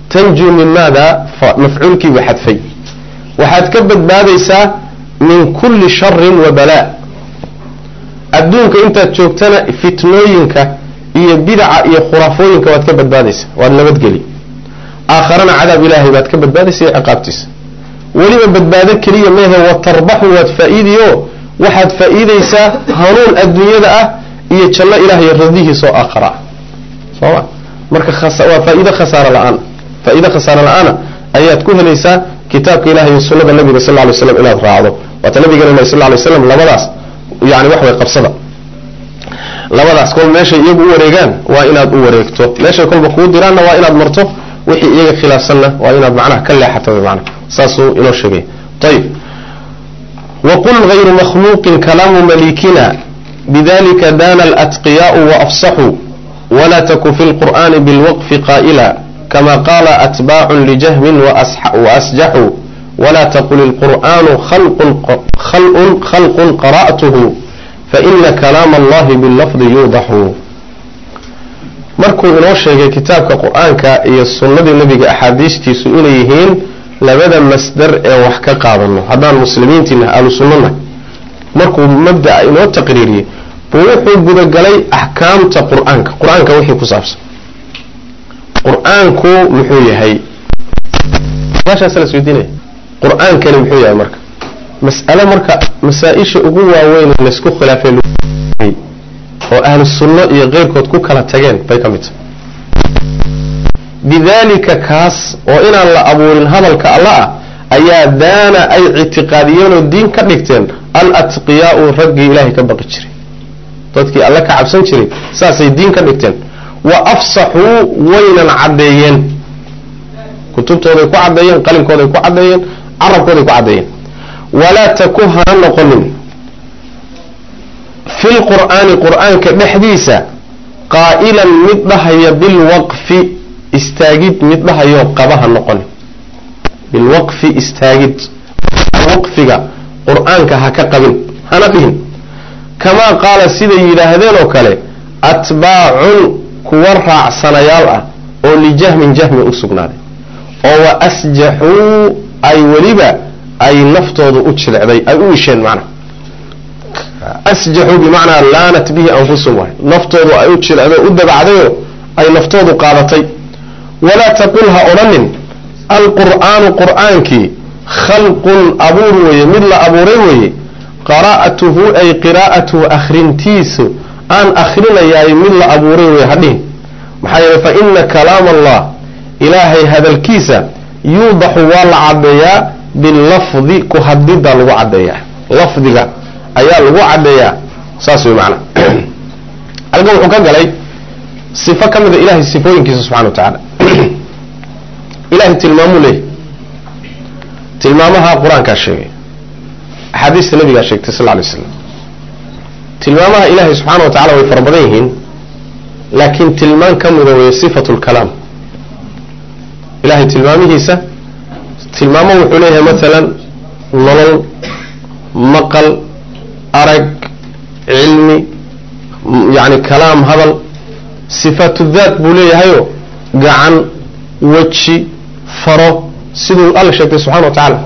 Tanju min maada? Mafcuulkiibu xadfay. Waxaad ka badbaadaysaa min kulli sharin wa balaa. Adduunka intaad joogtana fitnooyinka iyo bidaca iyo khuraafooyinka waad ka badbaadaysaa, waad nabadgeli. Aakharana cadaab Ilaahay baad ka badbaadaysa iyo ciqaabtiisa. Weliba badbaado keliya mehe, wa tarbaxu, waad faa-iidiyo, waxaad faa-iideysaa hanuun adduunyada ah iyo janno Ilaah iyo radihiisa oo aakhara ah. Sooma? Marka waa faa-iido khasaaro la-aan, faa-iido khasaaro la-aana ayaad ku helaysaa kitaabka Ilahi iyo sunnada Nabiga sal ly slam inaad raacdo. Waata nabigana sal lay slam labadaas, yani wax way qabsada labadaas. Kol meeshay iyagu u wareegaan waa inaad u wareegto, meeshay kolba kuu diraanna waa inaad marto, wixii iyaga khilaafsanna waa inaad macnaha ka leexato. Macnaha saasuu inoo sheegay. Ayib. Waqul gayru makhluuqin kalaamu malikina, bidalika daana alatqiyaau waafsaxuu. Walaa taku fi lqur'aani bilwaqfi qaa'ila, kama qaala atbaacun lijahmin waasjaxuu. Walaa taqul ilqur'aanu khalqun qara'tuhu, faina kalaama allahi billafdi yuudaxu. Markuu inoo sheegay kitaabka Qur-aanka iyo sunnadii Nabiga axaadiistiisu inay yihiin labada masdar ee wax ka qaadano haddaan muslimiintiina ahlu sunnana, markuu mabda'a inoo taqriiriyey, buu wuxuu gudagalay axkaamta Qur-aanka, Qur-aanka wixii ku saabsan. Qur-aanku muxuu yahay? Maashaas la isweydiinaya, Qur-aankani muxuu yahay? Marka mas'alo, marka masaa-isha ugu waaweyn laysku khilaafay oo ahlu sunno iyo keyrkood ku kala tageen bay ka mid tahay. Bidalika, kaas oo inaan la abuurin hadalka Alla ah, ayaa daana, ay ictiqaadiyeen oo diin ka dhigteen, al atqiyaau, raggii Ilaahay ka baqi jiray, dadkii Alle ka cabsan jiray, saasay diin ka dhigteen. Wa afsaxuu, waynan caddeeyeen, kutubtooday ku caddeeyeen, qalinkooday ku caddeeyeen, carabkooday ku caddeeyeen. Walaa taku, hana noqonin, fi lqur'aani, qur-aanka dhexdiisa, qaa'ilan, mid dhahaya, bilwaqfi, istaagid, mid dhahayo qaba ha noqonin. Bilwaqfi, istaagid, waqfiga Qur-aanka ha ka qabin, hana dhihin. Kamaa qaala, siday yidhaahdeen oo kale, atbaacun, kuwa raacsanayaal ah oo lijahmin, jahmi u sugnaaday, oo wa asjaxuu, ay weliba ay naftooda u jilicday, ay u isheen macnaha. Asjaxuu bimacnaa laanat bihi anfusum waay, naftoodu ay u jilcdo u dabacdayo ay naftoodu qaadatay. Walaa taqul ha odhanin alqur'aanu qur'aankii khalqun abuur weeye, mid la abuuray weeye. Qaraa'atuhu ay qiraa'atuhu akhrintiisu aan akhrinayaay mid la abuuray weeye hadhihin. Maxaa yeelay fa ina kalaam allah ilaahay hadalkiisa yuudaxu waa la caddeeyaa bilafdi, ku hadliddaa lagu caddeeyaa, lafdiga ayaa lagu caddeeyaa. Saas wey macana. Halkan wuxuu ka galay sifo ka mida ilahay sifooyinkiisa subxana wa tacaala. Ilahay tilmaamuu leeyahy, tilmaamaha qur-aankaa sheegay, axaadiista nabigaa sheegtay sal lla alay slam. Tilmaamaha ilaahay subxaana wa tacala way fara badan yihiin, laakiin tilmaan ka mida weeye sifatu lkalaam. Ilahay tilmaamihiisa tilmaamo wuxuu leeyahay masalan nolol, maqal, arag, cilmi, yani kalaam, hadal. Sifaatu daat buu leeyahayo gacan, weji, faro, siduu alla sheegtay subxana wa tacaala.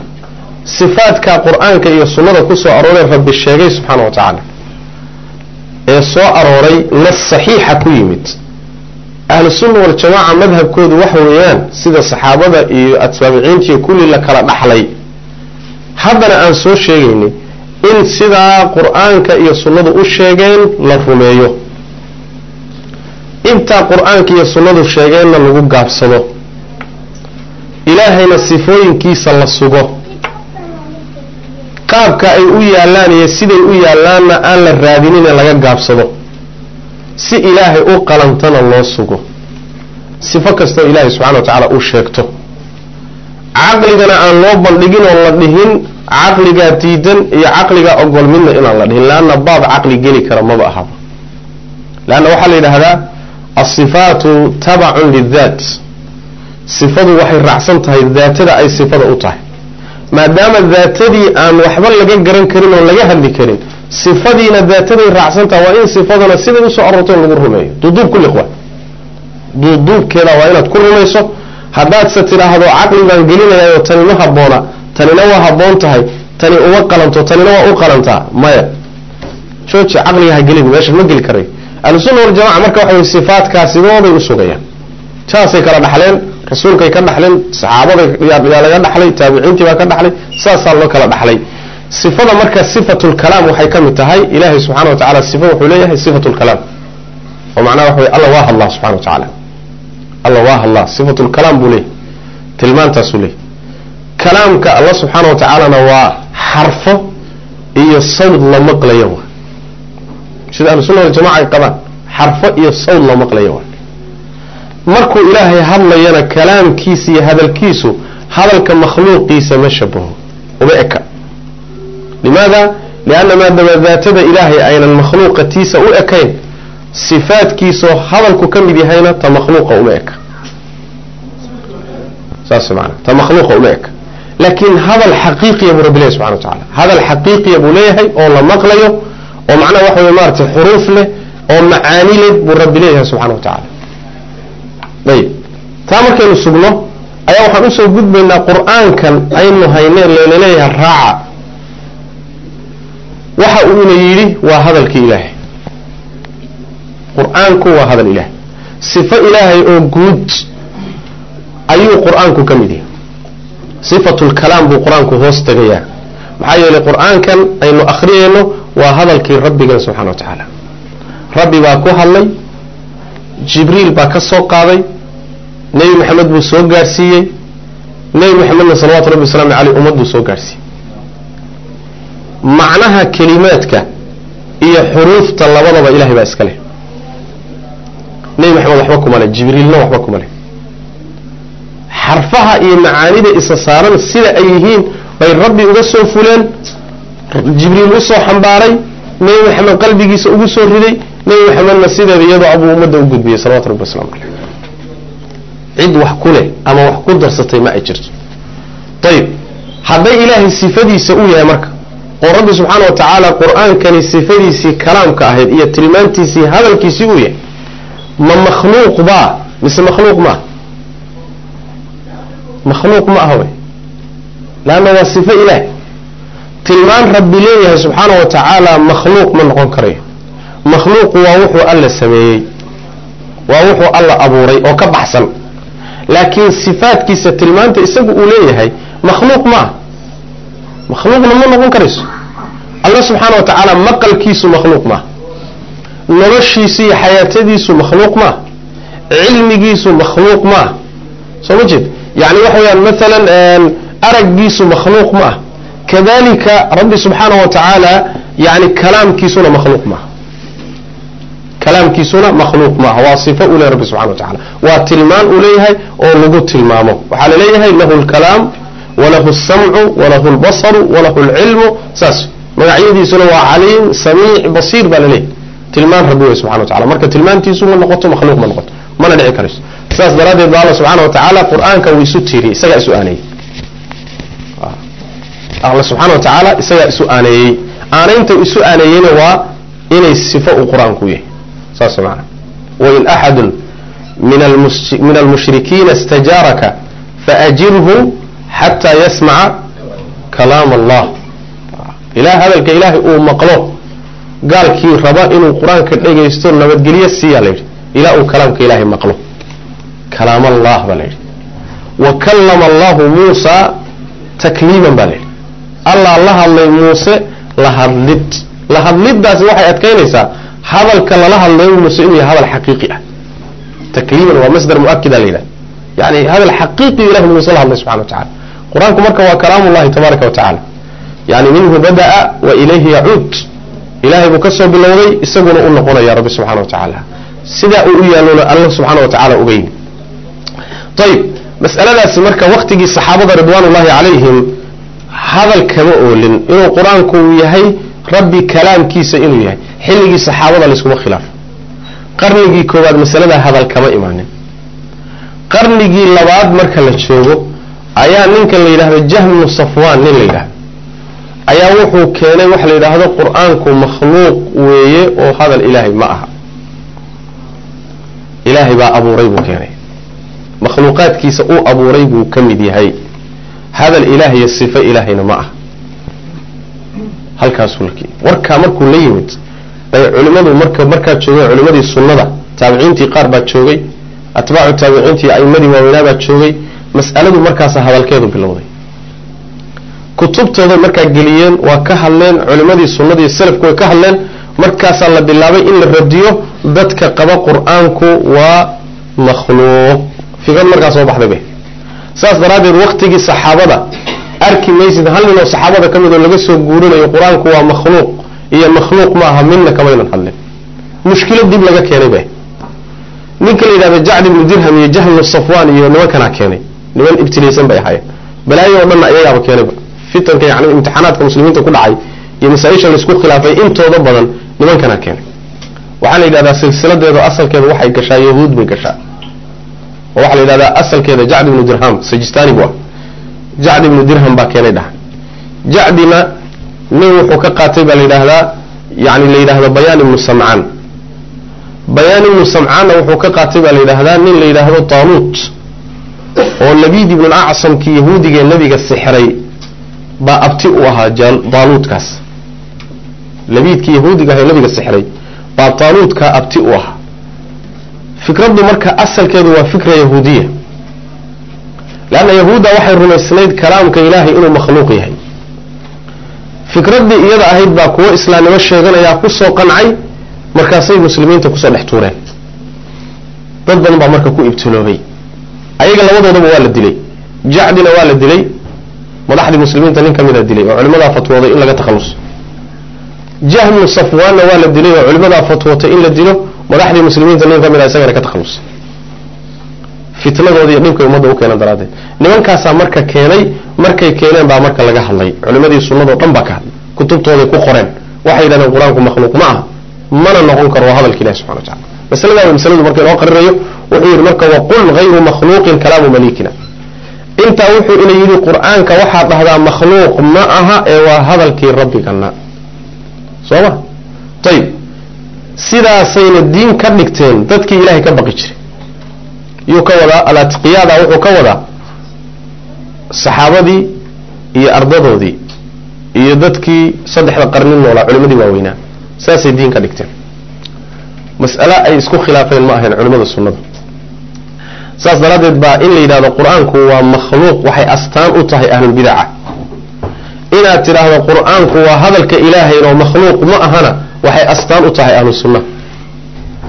Sifaadka qur-aanka iyo sunnada ku soo arooray rabbi sheegay subxaana wa tacaala ee soo arooray nas saxiixa ku yimid, ahlusunna waljamaaca madhabkoodu waxa weeyaan sida saxaabada iyo atbaabiciintiiyo kulli la kala dhaxlay, haddana aan soo sheegaynay in sidaa qur-aanka iyo sunnadu u sheegeen la rumeeyo, intaa qur-aanka iyo sunnadu sheegeenna lagu gaabsado, ilaahayna sifooyinkiisa la sugo, qaabka ay u yaallaan iyo siday u yaallaanna aan la raadinin ee laga gaabsado, si ilaahay u qalantana loo sugo. Sifo kastoo ilaahay subxana wa tacaala uu sheegto, caqligana aan loo bandhigin oo la dhihin caqligaa diidan iyo caqligaa ogol midna inaan la dhihin, leanna baab caqli geli kara maba ahaba. Leanna waxaa la yidhaahdaa asifaatu tabacun lidaat, sifadu waxay raacsan tahay daatada ay sifada u tahay. Maadaama daatadii aan waxba laga garan karin oo laga hadli karin, sifadiina daataday raacsan tahay, waa in sifadana siday usoo aroortay lagu rumeeyo. Duuduub ku liqwa, duuduubkeeda waa inaad ku rumayso. Haddaadse tidhaahdo caqli baan gelinayaayoo tani ma habboona, tanina waa habboon tahay, tani uma qalanto, tanina waa u qalantaa, maya, jooji, caqliga ha gelin, meesha ma geli karayo. Ahlusunna waljamaca marka waxa wey sifaatkaa sidooday u sugayaan, saasay kala dhaxleen, rasuulkay ka dhaxleen, saxaabada yaa laga dhaxlay, taabiciintii baa ka dhaxlay, saasaa loo kala dhaxlay. Sifada marka sifatulkalaam waxay ka mid tahay ilaahay subxana wa tacala sifo wuxuu leeyahay sifatulkalaam, oo macnaha waxa wey alla waa hadlaa subxana wa tacaala, alla waa hadlaa, sifatulkalaam buu leeyahay, tilmaantaasuu leeyahay. Kalaamka alla subxaana wa tacaalana waa xarfo iyo sawd la maqlayo, wa sida ahlusunna waljamaca ay qabaan, xarfo iyo sawd la maqlayo. Wa markuu ilaahay hadlayana kalaamkiisa iyo hadalkiisu hadalka makhluuqiisa ma shabaho, uma eka. Limaada? Lianna maadama daatada ilaahay aynan makhluuqa tiisa u ekayn, sifaadkiisoo hadalku ka mid yahayna ta makhluuqa uma eka. Saas maana, ta makhluuqa uma eka, laakiin hadal xaqiiqiya buu rabbi leeyahy subxana wa tacala, hadal xaqiiqiya buu leeyahay oo la maqlayo, oo macnaha waxa wey maaragtay xuruuf leh oo macaani leh buu rabbi leeyahay subxana wa tacaala. Ayib, taa markaynu sugno ayaa waxaan usoo gudbaynaa qur-aankan aynu hayneen layna leeyahay raaca, waxa uuna yidhi waa hadalkii ilaahay. Qur-aanku waa hadal ilaahay, sifo ilaahay oo guud ayuu qur-aanku ka mid yahay. Sifatulkalaam buu qur-aanku hoos tegayaa, maxaa yeelay qur-aankan aynu akhriyayno waa hadalkii rabbigan subxana wa tacaala. Rabbi baa ku hadlay, Jibriil baa ka soo qaaday, Nebi Maxamed buu soo gaarsiiyey, Nebi Maxamedna salawatu rabbi wasalaamu caleyh ummadduu soo gaarsiiyey. Macnaha kelimaadka iyo xuruufta labadaba ilahay baa iska leh, Nebi Maxamed waxba kuma leh, Jibriilna waxba kuma leh. Xarfaha iyo macaanida isa saaran sida ay yihiin bay rabbi uga soo fuleen, Jibriil usoo xambaaray, Nebi Maxamed qalbigiisa ugu soo riday, Nebi Maxamedna sideeda iyadoo abuu ummadda u gudbiyey salawatu rabbi waslamu caleyh. Cid wax ku leh ama wax ku darsatay ma ay jirto. Ayib, hadday ilaahay sifadiisa u yahay marka, oo rabbi subxaana wa tacaala qur-aankani sifadiisii kalaamka ahayd iyo tilmaantiisii hadalkiisii uu yahay, ma makhluuq baa mise makhluuq maaha? Makhluuq ma aha wey, leanna waa sifo ilaahay. Tilmaan rabbi leeyahay subxaanahu wa tacaala makhluuq ma noqon karayo. Makhluuqu waa wuxuu alla sameeyey, waa wuxuu alla abuuray oo ka baxsan, laakiin sifaadkiisa tilmaanta isagu uu leeyahay makhluuq ma ah, makhluuqna ma noqon karayso. Alla subxaana wa tacaala maqalkiisu makhluuq maaha, noloshiisu iyo xayaatadiisu makhluuq maaha, cilmigiisu makhluuq maaha. Soo ma jeed? Yani waxa weyaan maalan araggiisu makhluuq ma ah. Kadalika rabbi subxaana wa tacaala yani kalaamkiisuna makhluuq maaha, kalaamkiisuna makhluuq maaha. Waa sifo uu leeyahy rabbi subxana wa tacala, waa tilmaan uu leeyahay oo lagu tilmaamo. Waxaa laleeyahay lahu lkalaam walahu alsamcu walahu albasaru walahu alcilmu, saas magacyadiisuna waa caliim, samiic, basiir baa laleeyahay. Tilmaan rabbi wey subxana wa tacala. Marka tilmaantiisu ma noqoto makhluuq, ma noqoto, mana dhici karayso. Saas daraaddeed ba alla subxaana wa tacaala qur-aanka wuu isu tiiriyey, isagaa isu aaneeyey. Alla subxaana wa tacaala isagaa isu aaneeyey. Aanaynta isu aaneeyeyna waa inay sifo uu qur-aanku yahay, saas maana. Wain axadu min almushrikiina istajaaraka faajirhu xataa yasmaca kalaam allah. Ilaa hadalka ilaahay uu maqlo, gaalkii raba inuu qur-aanka dhegaysto nabadgelyo siiyaa la yidhi, ilaa uu kalaamka ilaahay maqlo. Kalaam allah baa la yidhi. Wa kallama allahu muusa takliiman baa la yidhi. Allah la hadlay muuse la hadlid. La hadliddaasi waxay adkaynaysaa hadalka lala hadlayo muuse inuu yahay hadal xaqiiqi ah. Takliiman waa masdar muakida la yidhaha, yani hadal xaqiiqi ilahi muuse la hadlay subxana wa tacala. Qur-aanku marka waa kalaamullahi tabaaraka wa tacala, yani minhu bada'a wa ilayhi yacuud. Ilahay buu ka soo bilowday, isaguna u noqonaya rabbi subxana wa tacaala. Sidaa uu u yaalona alla subxaana wa tacala uga yimi. Ayib, mas'aladaasi marka waktigii saxaabada ridwaanullahi calayhim hadal kama oolin inuu qur-aanku yahay rabbi kalaamkiisa inuu yahay. Xilligii saxaabada layskuma khilaafo. Qarnigii koowaad masalada hadal kama imaanin. Qarnigii labaad marka la joogo ayaa ninka la yidhahdo Jahmu Safwaan, nin la yidhahdo ayaa wuxuu keenay waxa la yidhaahdo qur-aanku makhluuq weeye oo hadal ilaahay ma aha, ilaahay baa abuuray buu keenay, makhluuqaadkiisa uu abuuray buu ka mid yahay, hadal ilaahay iyo sifo ilaahayna ma aha. Halkaasuu la keenay warkaa. Markuu la yimid bay culimadu markaa joogeen, culimadii sunnada, taabiciintii qaar baa joogay, atbaacu taabiciintii a'imadii waaweynaa baa joogay. Mas'aladu markaasa hadalkeedu bilowday, kutubtooda markaa geliyeen, waa ka hadleen culimadii sunnadii, salafku way ka hadleen. Markaasaa la bilaabay in la radiyo dadka qaba qur-aanku waa makhluuq. Fikrad markaa soo baxday bay. Saas daraaddeed waktigii saxaabada arki maysid hal nin oo saxaabada ka mid oo laga soo guurinayo qur-aanku waa makhluuq iyo makhluuq ma aha, midna kamaynan hadlin. Mushkilad dib laga keenay bay. Ninka la yidhahda Jacd ibnu Dirham iyo Jahmu Safwaan iyo nimankanaa keenay, niman ibtilaysan bay ahaayeen, balaayo oo dhanna iyagaaba keenayba. Fitanka yani imtixaanaadka muslimiinta ku dhacay iyo masaa-isha laisku khilaafay intooda badan nimankanaa keenay. Waxaa la yidhahdaa silsiladeedu asalkeedu waxay gashaa yahuud bay gashaa, oo waxaa la yidhahdaa asalkeeda Jacd ibnu Dirham Sajistani bu ah. Jacd ibnu Dirham baa keenay dhaha. Jacdina nin wuxuu ka qaatay baa la yidhaahdaa, yani la yidhahdo Bayaan ibnu Samcaan. Bayaan ibnu Samcaanna wuxuu ka qaatay baa la yidhaahdaa nin la yidhaahdo Taaluut, oo Labiid ibnu Acsamkii yahuudigae nabiga sixray baa abti u ahaa Taaluutkaas. Labiidkii yahuudiga ahay nabiga sixray baa Taaluutkaa abti u ahaa. Fikraddu marka asalkeedu waa fikra yahuudiya, leanna yahuudda waxay rumaysnayd kalaamka ilaahay inuu makhluuq yahay. Fikraddii iyada ahayd baa kuwo islaamnimo sheeganayaa kusoo qancay, markaasay muslimiinta kusoo dhex tuureen. Dad badan baa marka ku ibtiloobay. Ayaga labadoodaba waa la dilay, Jacdina waa la dilay, madaxdii muslimiinta nin ka mida dilay oo culimadaa fatwooday in laga takhaluso. Jahmu Safwaanna waa la dilay oo culimadaa fatwootay in la dilo, madaxdii muslimiinta nin ka mida isagana ka takhalusay. Fitnadoodi iyo dhibkay ummadda u keenan daraaddeed nimankaasaa marka keenay. Markay keeneen baa marka laga hadlay, culimadii sunnadoo dhan baa ka hadlay, kutubtooday ku qoreen, waxay yidhahdeen qur-aanku makhluuq ma aha, mana noqon karo, waa hadalka ilahi subxana wa tacala. Masaladaa masaladu marka inoo qarinayo wuxuu yidhi marka waqul hayru makhluuqin kalaamu malikina. Intaa wuxuu ina yidhi qur-aanka waxaad dhahdaa makhluuq ma aha ee waa hadalkii rabbigana, soo ma? Ayib, sidaasayna diin ka dhigteen dadkii ilaahay ka baqi jiray. Yuu ka wadaa alatqiyaada? Wuxuu ka wadaa saxaabadii iyo ardadoodii iyo dadkii saddexda qarni noolaa culimadii waaweynaa saasay diin ka dhigteen. Mas'ale ay isku khilaafeen ma ahayn culimada sunnada. Saas daraaddeed baa in la yidhahdo qur-aanku waa makhluuq waxay astaan u tahay ahlulbidaca. Inaad tidhaahdo qur-aanku waa hadalka ilaahayn oo makhluuq ma ahana waxay astaan u tahay ahlu sunna.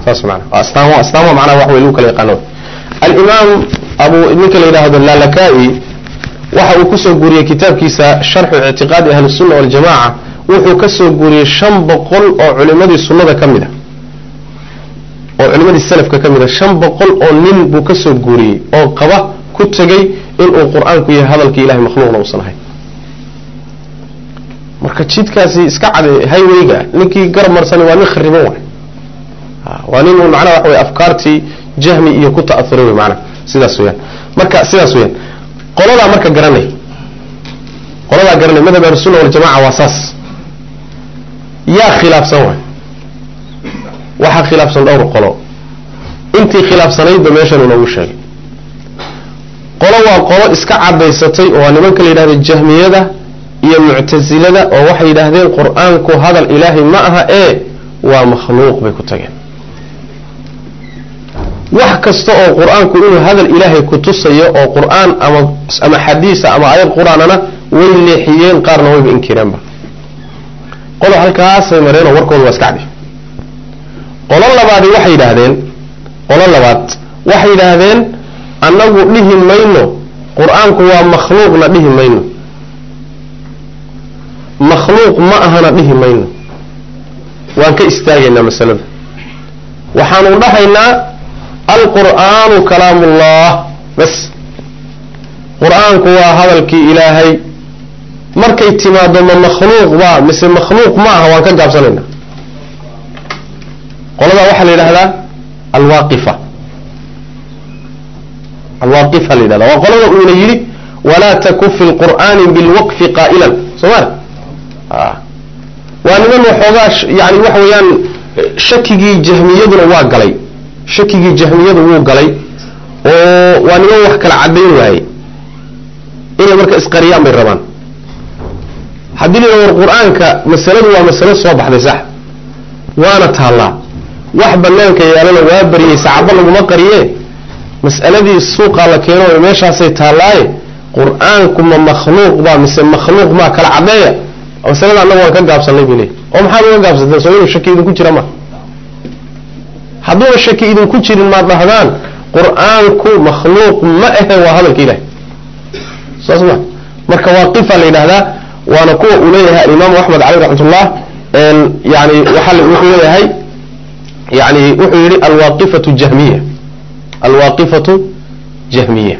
Saas maana astaan waa astaan, waa macnaha wax wey lagu kala yaqaano. Alimaam abu ninka la yidhaahdo Lalaka'i waxa uu kusoo guuriyey kitaabkiisa Sharxu Ictiqaadi Ahlisunna Waljamaca, wuxuu ka soo guuriyey 500 oo culimadii sunnada ka mid a oo culimadii salafka ka mid a, 500 oo nin buu ka soo guuriyey oo qaba ku tegey inuu qur-aanku yahay hadalkii ilahay, makhluuqna uusan ahayn. Marka jidkaasi iska cade highwayga ninkii garab marsani waa nin khariban waay, waa nin uun macnaha waxa wey afkaartii jahmi iyo ku ta'auray wey macnaha. Sidaas weyaan. Marka sidaas weyaan qoladaa marka garanay, qoladaa garanay madhab Ahlusunna Waljamaca waa saas. Yaa khilaafsan waay? Waxaa khilaafsan dhowr qolo. Intii khilaafsanaydba meeshan inoogu sheegay. Qolo waa qolo iska cadaysatay oo waa nimanka la yidhahdo Jahmiyada iyo Muctasilada, oo waxay yidhaahdeen qur-aanku hadal ilaahay ma aha ee waa makhluuq bay ku tageen. Wax kasta oo qur-aanku inuu hadal ilaahay kutusayo oo qur-aan ama xadiisa ama aayad qur-aanana way leexiyeen, qaarna wayba inkireenba. Qolo halkaasay mareen oo warkooda waa iska cadi. Qolo labaadi waxay yidhaahdeen, qolo labaad waxay yidhaahdeen annagu dhihi mayno qur-aanku waa makhluuqna dhihi mayno, makhluuq ma ahana dhihi mayno, waan ka istaagaynaa masalada. Waxaanu dhahaynaa alqur'aanu kalaamullah bas, qur-aanku waa hadalkii ilaahay. Markay timaado ma makhluuq ba mise makhluuq ma aha, waan ka gaabsanaynaa. Qoladaa waxaa la yidhahdaa alwaaqifa, alwaaqifa la yidhahda. Waa qolada uuna yidhi walaa taku fi lqur'aani bilwaqfi qaa'ilan. Soo ma waa niman waxoogaa yani waxa weeyaan shakigii jahmiyaduna waa galay, shakigii jahmiyadu wuu galay oo waa niman wax kala caddayn waayey, inay marka isqariyaan bay rabaan. Haddii la war qur-aanka masaladu waa masalo soo baxday sax waana taallaa, wax banaanka yaalana waa bariyey, sacabo laguma qariye, mas'aladii suuqaa la keeno meeshaasay taallaaye, qur-aanku ma makhluuq baa mise makhluuq maa kala caddeeya masalada, annagu waan ka gaabsanay bay leeyi. Oo maxaad uga gaabsateen? Soo inuu shaki idinku jira ma? Hadduuna shaki idinku jirin maad dhahdaan qur-aanku makhluuq ma ahe, waa hadalka ilahi. Saas ma marka waaqifa la yidhahdaa, waana kuwa uu leeyahay alimaamu Axmed caleyh raxmatullah. Yani waxa wuxuu leeyahay, yani wuxuu yihi alwaaqifatu jahmiya, alwaaqifatu jahmiya,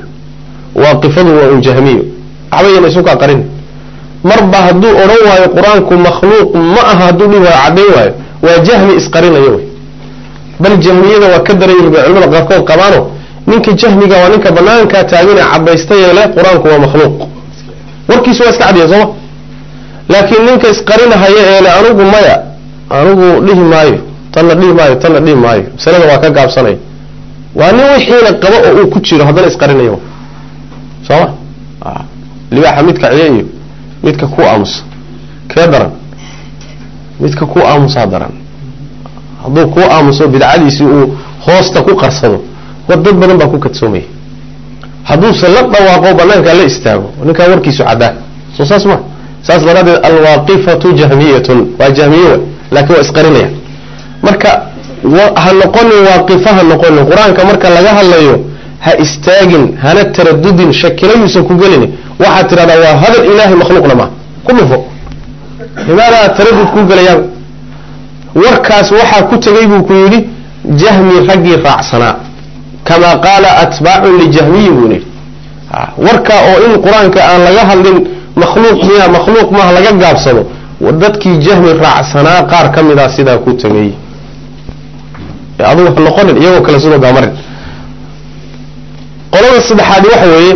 waaqifadu waa un jahmiyo, waxba yana isu kaa qarin. Marba hadduu odhan waayo qur-aanku makhluuq ma aha, hadduu dhihi waayo, caddayn waayo, waa jahmi isqarinayo wey. Bal jahmiyada waa ka daran yihin bay culamada qaarkood qabaano. Ninka jahmiga waa ninka banaankaa taagan ee caddaystay ee leh qur-aanku waa makhluuq, warkiisu waa iska cadiya sooma. Laakiin ninka isqarinahaya ee le anigu maya, anigu dhihi maayo tanna, dhihi maayo tanna, dhihi maayo, masalada waa ka gaabsanaya, waa nin wixiina qabo oo uu ku jiro haddana isqarinayo sooma. Libaaxa midka ciye iyo midka ku aamusa kee daran? Midka ku aamusaa daran. Hadduu ku aamuso bidcadiisii uu hoosta ku qarsado, war dad badan baa ku kadsoomaya. Hadduuse la dhawaaqo banaankaa la istaago, ninkaa warkiisu caddaa. Soo saas ma? Saas daraaddeed alwaaqifatu jahmiyatun, waa jahmiye way, laakiin waa isqarinaya. Marka ha noqonin waaqifa, ha noqonin. Qur-aanka marka laga hadlayo ha istaagin, hana taradudin, shakina yuusan ku gelin. Waxaad tidhahdaa waa hadal ilaahay, makhluuqna maaha, ku dhufo. Limaadaa taradud kuu gelayaaba? Warkaas waxaa ku tegey buu ku yidhi jahmi raggii raacsanaa, kamaa qaala atbaacun lijahmiyi buu yidhi. Warkaa oo in qur-aanka aan laga hadlin makhluuq miya makhluuq maaha laga gaabsado, dadkii jahmi raacsanaa qaar ka midaa sidaa ku tegey. Adugu ha noqonin iyagoo kale sidoo gaamarin. Qolada saddexaadi waxa weeye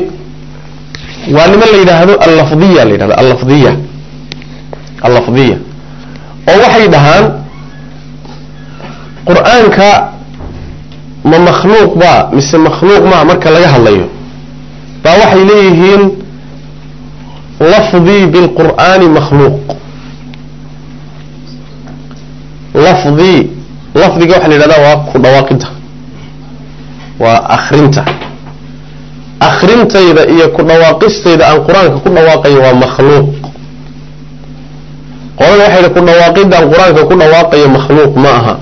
waa niman la yidhaahdo allafdiya, la yidhahdo allafdiya, allafdiya, oo waxay dhahaan qur-aanka ma makhluuq ba mise makhluuq maa marka laga hadlayo baa waxay leeyihiin lafdii bilqur'aani makhluuq. Lafdii, lafdiga waxaa la yidhahdaa waa ku dhawaaqidda, waa akrinta. Akrintayda iyo ku dhawaaqistayda aan qur-aanka ku dhawaaqayo waa makhluuq. Qolada waxay ku dhawaaqidda aan qur-aanka ku dhawaaqayo makhluuq ma aha.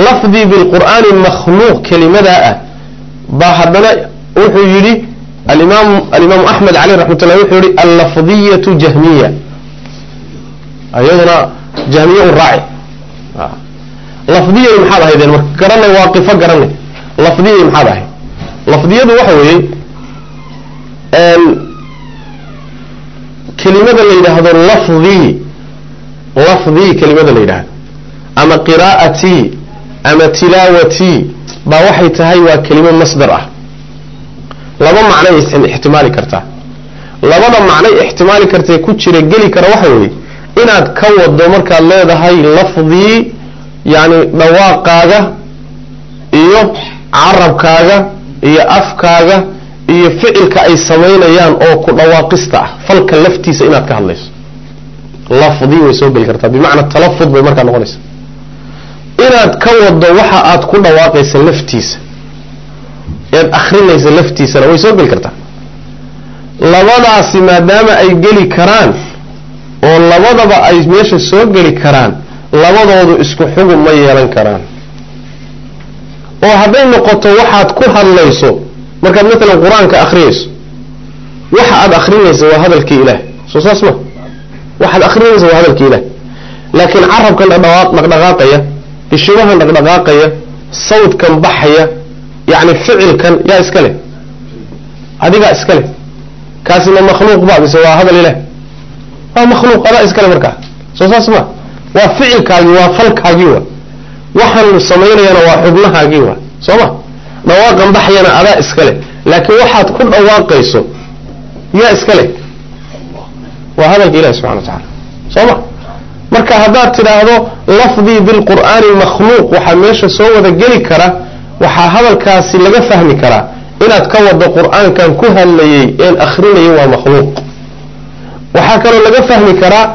Lafdii bilqur'aani makhluuq kelimadaa ah baa haddana wuxuu yidhi alimaamu Axmed caleyh raxmat ullah wuxuu yihi allafdiyatu jahmiya, iyaduna jahmiye u raaci. Lafdiyay maxaad ahaydeen marka? Garanay, waaqifo garanay. Lafdiyay maxaad ahayd? Lafdiyadu waxa weeye kelimada la yidhaahdo lafdii, lafdii kelimada la yidhaahdo ama qiraa'atii ama tilaawatii baa waxay tahay waa kelimo masdar ah. Laba macnay ixtimaali kartaa. Labada macnay ixtimaali kartee ku jira geli kara waxa weeye inaad ka wado markaad leedahay lafdii, yani dhawaaqaaga iyo carabkaaga iyo afkaaga iyo ficilka ay samaynayaan oo ku dhawaaqista ah, falka laftiisa inaad ka hadlayso. Lafdii way soo geli kartaa, bimacnaa talafud bay markaa noqonaysa. Inaad ka wado waxa aad ku dhawaaqaysa laftiisa eed akrinaysa laftiisana way soo geli kartaa. Labadaasi maadaama ay geli karaan oo labadaba ay meesha soo geli karaan, labadoodu isku xugum ma yeelan karaan. Oo hadday noqoto waxaad ku hadlayso markaad maalan qur-aanka akhriyayso, waxa aad akrinaysa waa hadalkii ilaah, soo saas ma? Waxaad akrinaysa waa hadalkii ilaah, laakiin carabkan dhaqdhaqaaqaya, bishimahan dhaqdhaqaaqaya, sawdkan baxaya, yacni ficilkan yaa iska leh? Adigaa iska leh. Kaasina makhluuq ba mise waa hadal ilaah? Waa makhluuq, adaa iskale markaa, soo saas ma? Waa ficilkaagii, waa falkaagii, wa waxaan samaynayana waa xubnahaagii, wa soo ma? Dhawaaqan baxyana adaa iska leh, laakiin waxaad ku dhawaaqayso yaa iska leh? Waa hadalka ilahi subxana wa tacaala, soo ma? Marka haddaad tidhaahdo lafdii bilqur'aani makhluuq, waxaa meesha soo wada geli kara, waxaa hadalkaasi laga fahmi karaa inaad ka wado qur-aankan ku hadlayey een akrinayay waa makhluuq. Waxaa kaloo laga fahmi karaa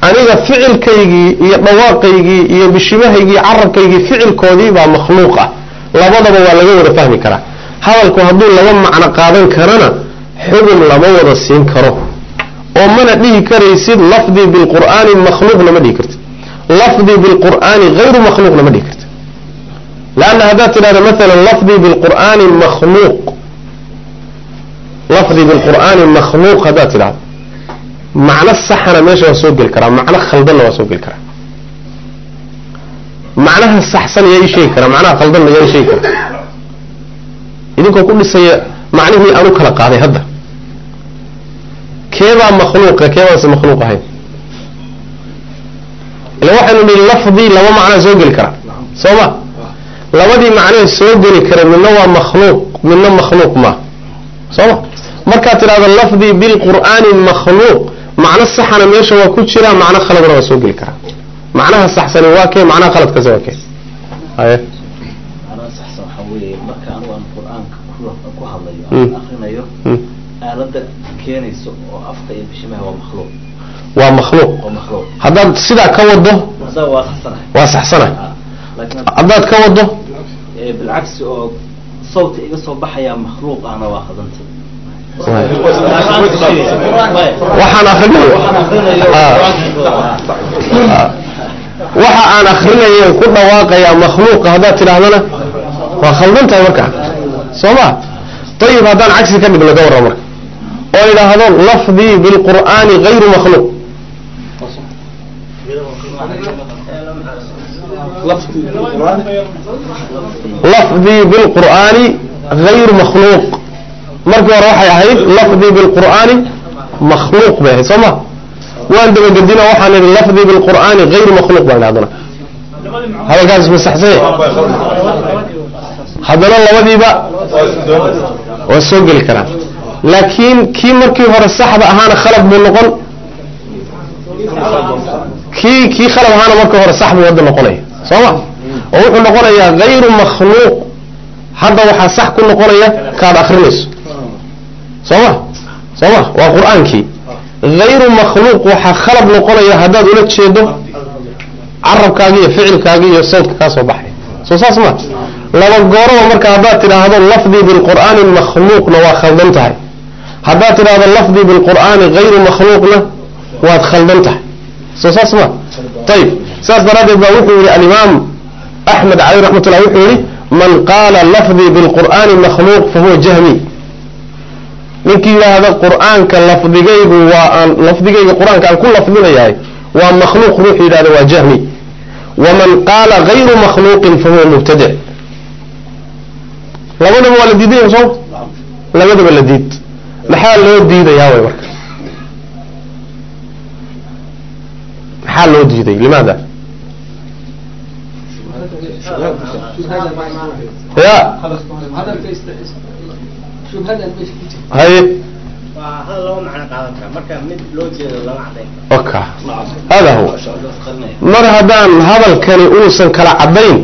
aniga ficilkaygii iyo dhawaaqaygii iyo bishimahaygii carabkaygii ficilkoodii baa makhluuq ah. Labadaba waa laga wada fahmi karaa. Hadalku hadduu laba macno qaadan karana xugum lama wada siin karo, oo mana dhihi karaysid lafdii bilqur'aani makhluuqna ma dhihi kartid, lafdii bilqur'aani hayru makhluuqna ma dhihi kartid. Leanna haddaad tidhahdo maalan lafdii bilqur'aani makhluuq, lafdii bilqur'aani makhluuq haddaad tidhahdo, macno saxana meesha waa soo geli karaa, macno khaldanna waa soo geli karaa. Macnaha saxsan yaa ii sheegi karaa, macnaha khaldanna yaa ii sheegi karaa? Idinkoo ku dhisaya macnihii aan u kala qaaday hadda, keebaa makhluuqa keebaanse makhluuq ahayn? Ila waxaynu nihi lafdii laba macnaa soo geli karaa, soo ma? Labadii macnee soo geli kara midna waa makhluuq, midna makhluuq ma, soo ma? Markaad tidhahdo lafdii bilqur'aani makhluuq, macno saxana meesha waa ku jira, macno khaladna waa soo geli karaa. Macnaha saxsani waa kee? Macnaha khaladkase waa kee? Haye, macnaha saxsan waxaa weeye marka anigu aan qur-aanka ku hadlayo akrinayo, aaladda keenayso oo afka iyo bishimaha waa makhluuq, waa makhluuq, waa makhluuq. Haddaad sidaa ka wado hadda waa saxsanahay, waa saxsanahay. Laakiin haddaad ka wado bilcagsi oo sawta iga soo baxaya makhluuq ahna waa khaldantay. Waxaan akrinayo, waxa aan akrinayo ku dhawaaqayaa makhluuqa haddaad tidhaahdana waa khaldan tahay markaa, soo ma? Ayib, haddaan cagsi ka dhigno ka warran marka oo idhaahdo lafdii bilqur'aani hayru makhluuq, lafdii bilqur'aani hayru makhluuq. Markii hore waxay ahayd lafdii bilqur'aani makhluuq bay ahayd, soo ma? Waan dabagedino, waxaan idhi lafdii bilqur'aani hayru makhluuq baan idhi. Haddana hadalkaas ma saxsanye? Haddana labadiiba waa soo geli karaan, laakiin kii markii hore saxda ahaana khalad buu noqon, kii khalad ahaana markii hore sax buu hadda noqonaya, soo ma? Oo wuxuu noqonayaa hayru makhluuq. Hadda waxaa sax ku noqonaya kaad akrinayso, soo ma? Soo ma? Waa qur-aankii hayru makhluuq waxaa khalad noqonaya haddaad ula jeedo carabkaaga iyo ficilkaaga iyo sawdka kaa soo baxay. Soo saas ma laba gooraba marka haddaad tidhaahdo lafdii bilqur'aani makhluuqna waa khaldan tahay, haddaad tidhaahdo lafdii bilqur'aani hayru makhluuqna waad khaldan tahay. Soo saas ma ayib. Saas daraaddeed baa wuxuu yihi alimaam Axmed caleyh raxmatullah wuxuu yihi man qaala lafdii bilqur'aani makhluuq fahuwa jahmi. Ninkii yidhaahda qur-aanka lafdigaygu waa aan lafdigayga qur-aanka aan ku lafdinayahay waa makhluuq, ruuxu yidhahda waa jahmi. Waman qaala hayru makhluuqin fahuwa mubtadic. Labadaba waa la diidaya sooma? Labadaba la diid. Maxaa loo diidayaa way marka? Maxaa loo diiday? Limaada? Ya haye oka hada huwa. Mar haddaan hadalkani uusan kala caddayn,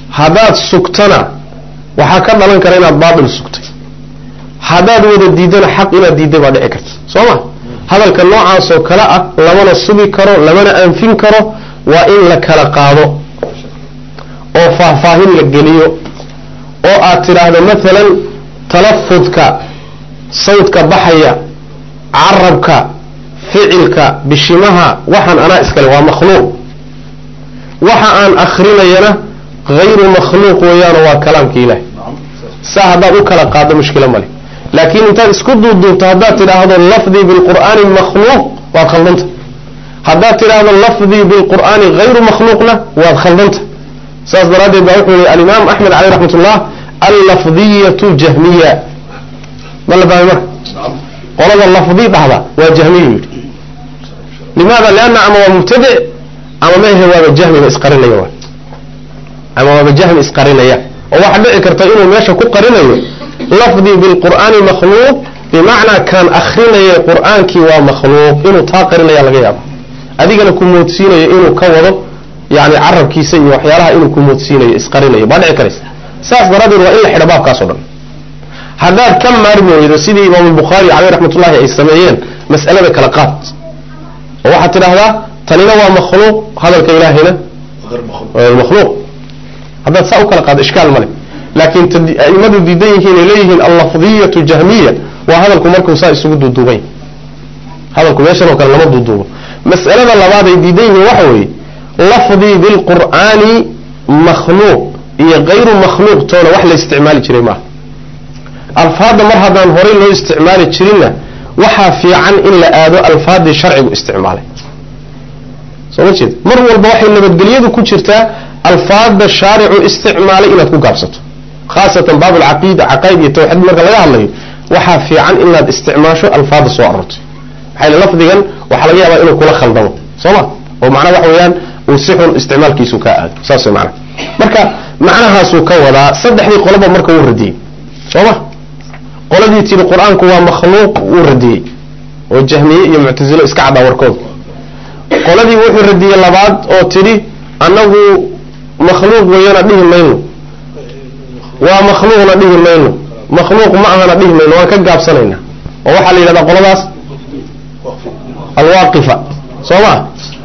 haddaad sugtana waxaa ka dhalan kara inaad baatil sugtay, haddaad wada diidana xaq inaad diidday baa dhici karta. Soo ma hadalka noocaas oo kale ah lamana sugi karo lamana anfin karo, waa in la kala qaado oo faahfaahin la geliyo oo aad tidhaahdo mathalan talafudka sawdka baxaya, carabka, ficilka, bishimaha, waxaan anaa iskale waa makhluuq, waxa aan akrinayana hayru makhluuq weeyaano waa kalaamka ilaahi. Saa haddaad u kala qaaddo mushkilo male, laakiin intaad isku duuduubto haddaad tidhaahdo lafdii bilqur'aani makhluuq waad khaldanta, haddaad tidhaahdo lafdii bilqur'aani hayru makhluuqna waad khaldanta. Saas daraaddeed baa wuxuu yihi alimaam Axmed caleyh raxmatullah allafdiyatu jahmiya. Ma la fahmay marka? Qolada lafdi dhahda waa jahmiyu yidhi. Limaada? Lianna ama waa mubtadic ama maahe waaba jahmiba isqarinaya, wa ama waaba jahmi isqarinaya, oo waxaa dhici karta inuu meesha ku qarinayo lafdii bilqur'aani makhluuq bimacnaa kaan akrinaya qur'aankii waa makhluuq, inuu taa qarinaya laga yaabo, adigana ku moodsiinayo inuu ka wado yani carabkiisa iyo waxyaalaha inuu ku moodsiinayo isqarinayo baa dhici karaysa. Saas daraaddeed waa in la xidho baabkaas o dhan. Haddaad ka maarmi weydo sidii imaamulbukhaari caleyh raxmatullahi ay sameeyeen, mas'alada kala qaad oo waxaad tidhaahdaa tanina waa makhluuq, hadalka ilaahayna makhluuq. Haddaad saa u kala qaado ishkaal male, laakiin aimadu diidan yihiin ay leeyihiin allafdiyatu jahmiya waa hadalku markuu saa isugu duuduubay. Hadalku meeshan oo kale lama duuduubo. Mas'alada labaad ay diidan yihiin waxa weeye lafdii bilqur'aani makhluuq iyo hayru makhluuq toona wax la isticmaali jiray maaha. Alfaadda mar haddaan horay loo isticmaali jirinna waxaa fiican in la aado alfaaddii sharcigu isticmaalay. Soo ma jeed? Mar walba waxay nabadgelyadu ku jirtaa alfaadda shaaricu isticmaalay inaad ku gaabsato, khaasatan baab alcaqiida, caqaa'id iyo tawxiid marka laga hadlayo waxaa fiican inaad isticmaasho alfaadda soo aroortay. Maxaa yeele lafdigan waxaa laga yaabaa inuu kula khaldamo, soo ma? Oo macnaha waxa weeyaan uu si xun isticmaalkiisu kaa aado. Saas way macnaha. Marka macnahaasuu ka wadaa saddexdii qoloba marka wuu radiyey. Soo ma? Qoladii tiri qur-aanku waa makhluuq wuu radiyey oo jahmiye iyo muctasilo iska caddaa warkooda. Qoladii wuxuu radiyey labaad oo tidhi annagu makhluuq weeyana dhihi mayno, waa makhluuqna dhihi mayno, makhluuq ma ahana dhihi mayno, waan ka gaabsanaynaa. Oo waxaa la yidhahdaa qoladaas alwaaqifa. Soo ma?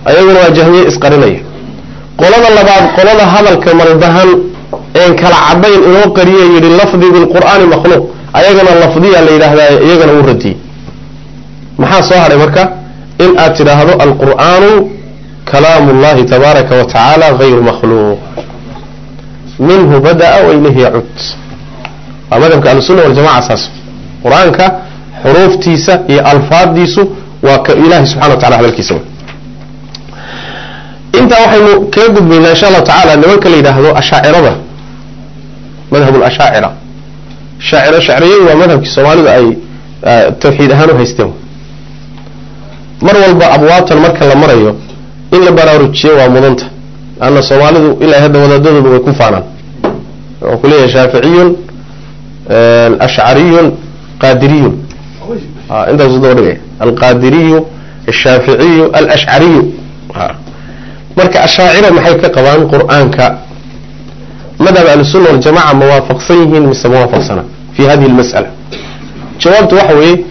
Ayaguna waa jahmiye isqarinaya. Qolada labaad qolada hadalka maldahan een kala cadayn inoo qariye yidhi lafdi bilqur'aani makhluuq, ayagana lafdiya la yidhaahdaa, iyagana wuu radiyey. Maxaa soo hadhay marka? In aad tidhaahdo alqur'aanu kalaamu llahi tabaaraka wa tacaala hayru makhluuq, minhu bada'a wa ilayhi yacud. Waa madhabka ahlusunna waljamaca saas. Qur-aanka xuruuftiisa iyo alfaaddiisu waa ka ilahi subxana wa tacala hadalkiisa. Intaa waxaynu kaga gudbaynaa insha allahu tacaala nimanka la yidhaahdo ashaacirada, madhab lashaacira. Shacriyadu waa madhabkii soomaalidu ay tawxiid ahaan u haysteen. Mar walba abwaabtan marka la marayo in la baraarujiyo waa mudanta, laanna soomaalidu ilaa hadda wadaadadoodu way ku faanaan. Wuxuu ku leeyahay shaaficiyun, ashcariyun, qaadiriyun, intaasu daba dhigaya, alqaadiriyu, alshaaficiyu, alashcariyu. Marka ashaacira maxay ka qabaan qur-aanka? Madhab ahlusunna waljamaca ma waafaqsan yihiin mise ma waafaqsana fi hadihi almas'ala? Jawaabtu waxa weeye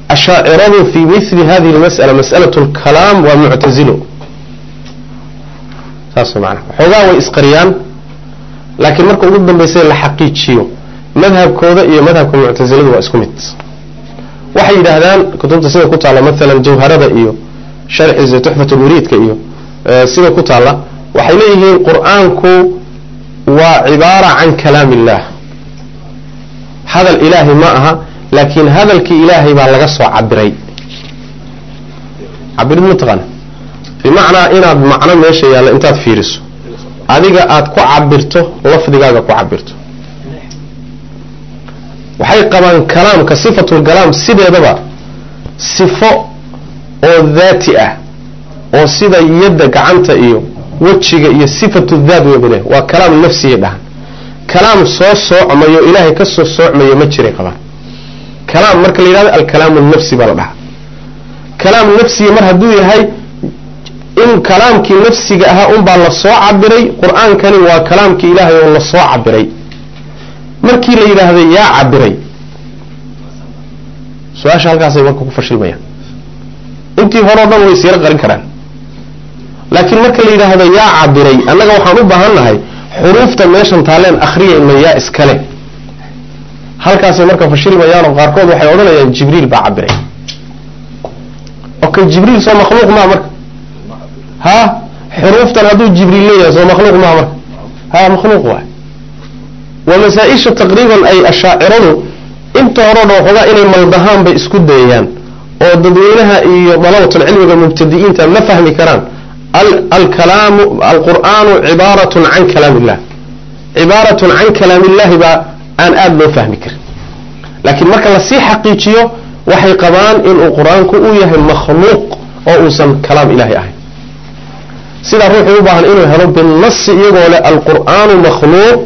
Ashaaciradu fi mili hadihi lmas'ala, mas'alat lkalaam, waa muctazilo. Saas macana waxoogaa way isqariyaan, laakiin marka ugu dambaysa la xaqiijiyo madhabkooda iyo madhabka muctasiladu waa isku mid. Waxay yidhaahdaan kutubta sida ku taalla, maalan jawharada iyo sharxiisa tuxfatulmuriidka iyo sida ku taalla, waxay leeyihiin qur-aanku waa cibaara can kalaam illah, hadal ilaahay ma aha, laakiin hadalkii ilaahay baa laga soo cabiray. Cabirid mataqaana bimacnaa inaad macno meesha yaalla intaad fiiriso adiga aada ku cabirto, lafdigaaga ku cabirto. Waxay qabaan kalaamka sifatulkalaam sideedaba sifo oo daati ah, oo sida yadda gacanta iyo wejiga iyo sifatu daat wey bale, waa kalaam nafsiyay dhahan. Kalaam soo soocmayo ilaahay ka soo soocmayo ma jiray qabaan. Kalaam marka la yidhahdo alkalaamu nafsi baa la dhahaa. Kalaam nafsiga mar hadduu yahay in kalaamkii nafsiga ahaa unbaa la soo cabiray, qur-aankani waa kalaamkii ilaahay oo la soo cabiray. Markii la yidhaahday yaa cabiray, su-aasha halkaasay marka ku fashilmayaan. Intii hore o dhan way isyaro qarin karaan, laakiin marka la yidhaahdo yaa cabiray, annaga waxaan u baahan nahay xuruufta meeshan taaleen akhriyayna yaa iskale. Halkaasay marka fashilmayaanoo qaarkood waxay odhanayaan Jibriil baa cabiray. Okay, Jibriil soo makhluuq maa marka? Ha, xuruuftan hadduu Jibriil leeyahay soo makhluuq maa marka? Ha, makhluuq waay. Waa masaa-isha taqriiban ay ashaaciradu inta hore o dhan waxoogaa inay maldahaan bay isku dayayaan, oo dadweynaha iyo dalabatulcilmiga mubtadi'iinta ma fahmi karaan. Alkalaamu alqur'aanu cibaaratun can kalaam illah, cibaaratun can kalaam illahi baa aan aada loo fahmi karin. Laakiin marka lasii xaqiijiyo waxay qabaan inuu qur-aanku uu yahay makhluuq oo uusan kalaam ilaahi ahayn. Sidaa ruuxuu u baahan inuu helo binasi iyagoo leh alqur'aanu makhluuq,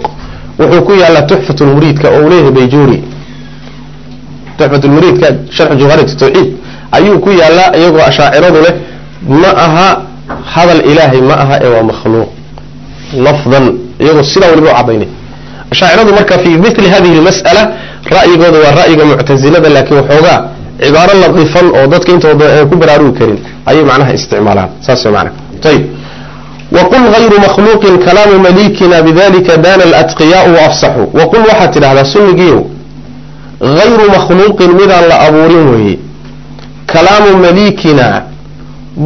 wuxuu ku yaallaa tuxfatulmuriidka oo uu leeyahay Bayjuuri. Tuxfatulmuriidka sharxu jawharat tawxiid ayuu ku yaallaa, iyagoo ashaaciradu leh ma aha hadal ilaahay ma aha ee waa makhluuq lafdan, iyagoo sidaa waliba u cadaynay ashaaciradu. Marka fi mili hadihi lmas'ala ra'yigooda waa ra'yiga muctasilada, laakiin waxoogaa cibaaro latifan oo dadka intooda aan ku baraarugi karin ayay macnaha isticmaalaan. Saas way macna. Ayib, waqul hayru makhluuqin kalaamu malikina bidalika daana alatqiyaau waafsaxu. Waqul waxaad tidhahdaa sunnigiiyow, hayru makhluuqin midaan la abuurin weeye kalaamu malikina,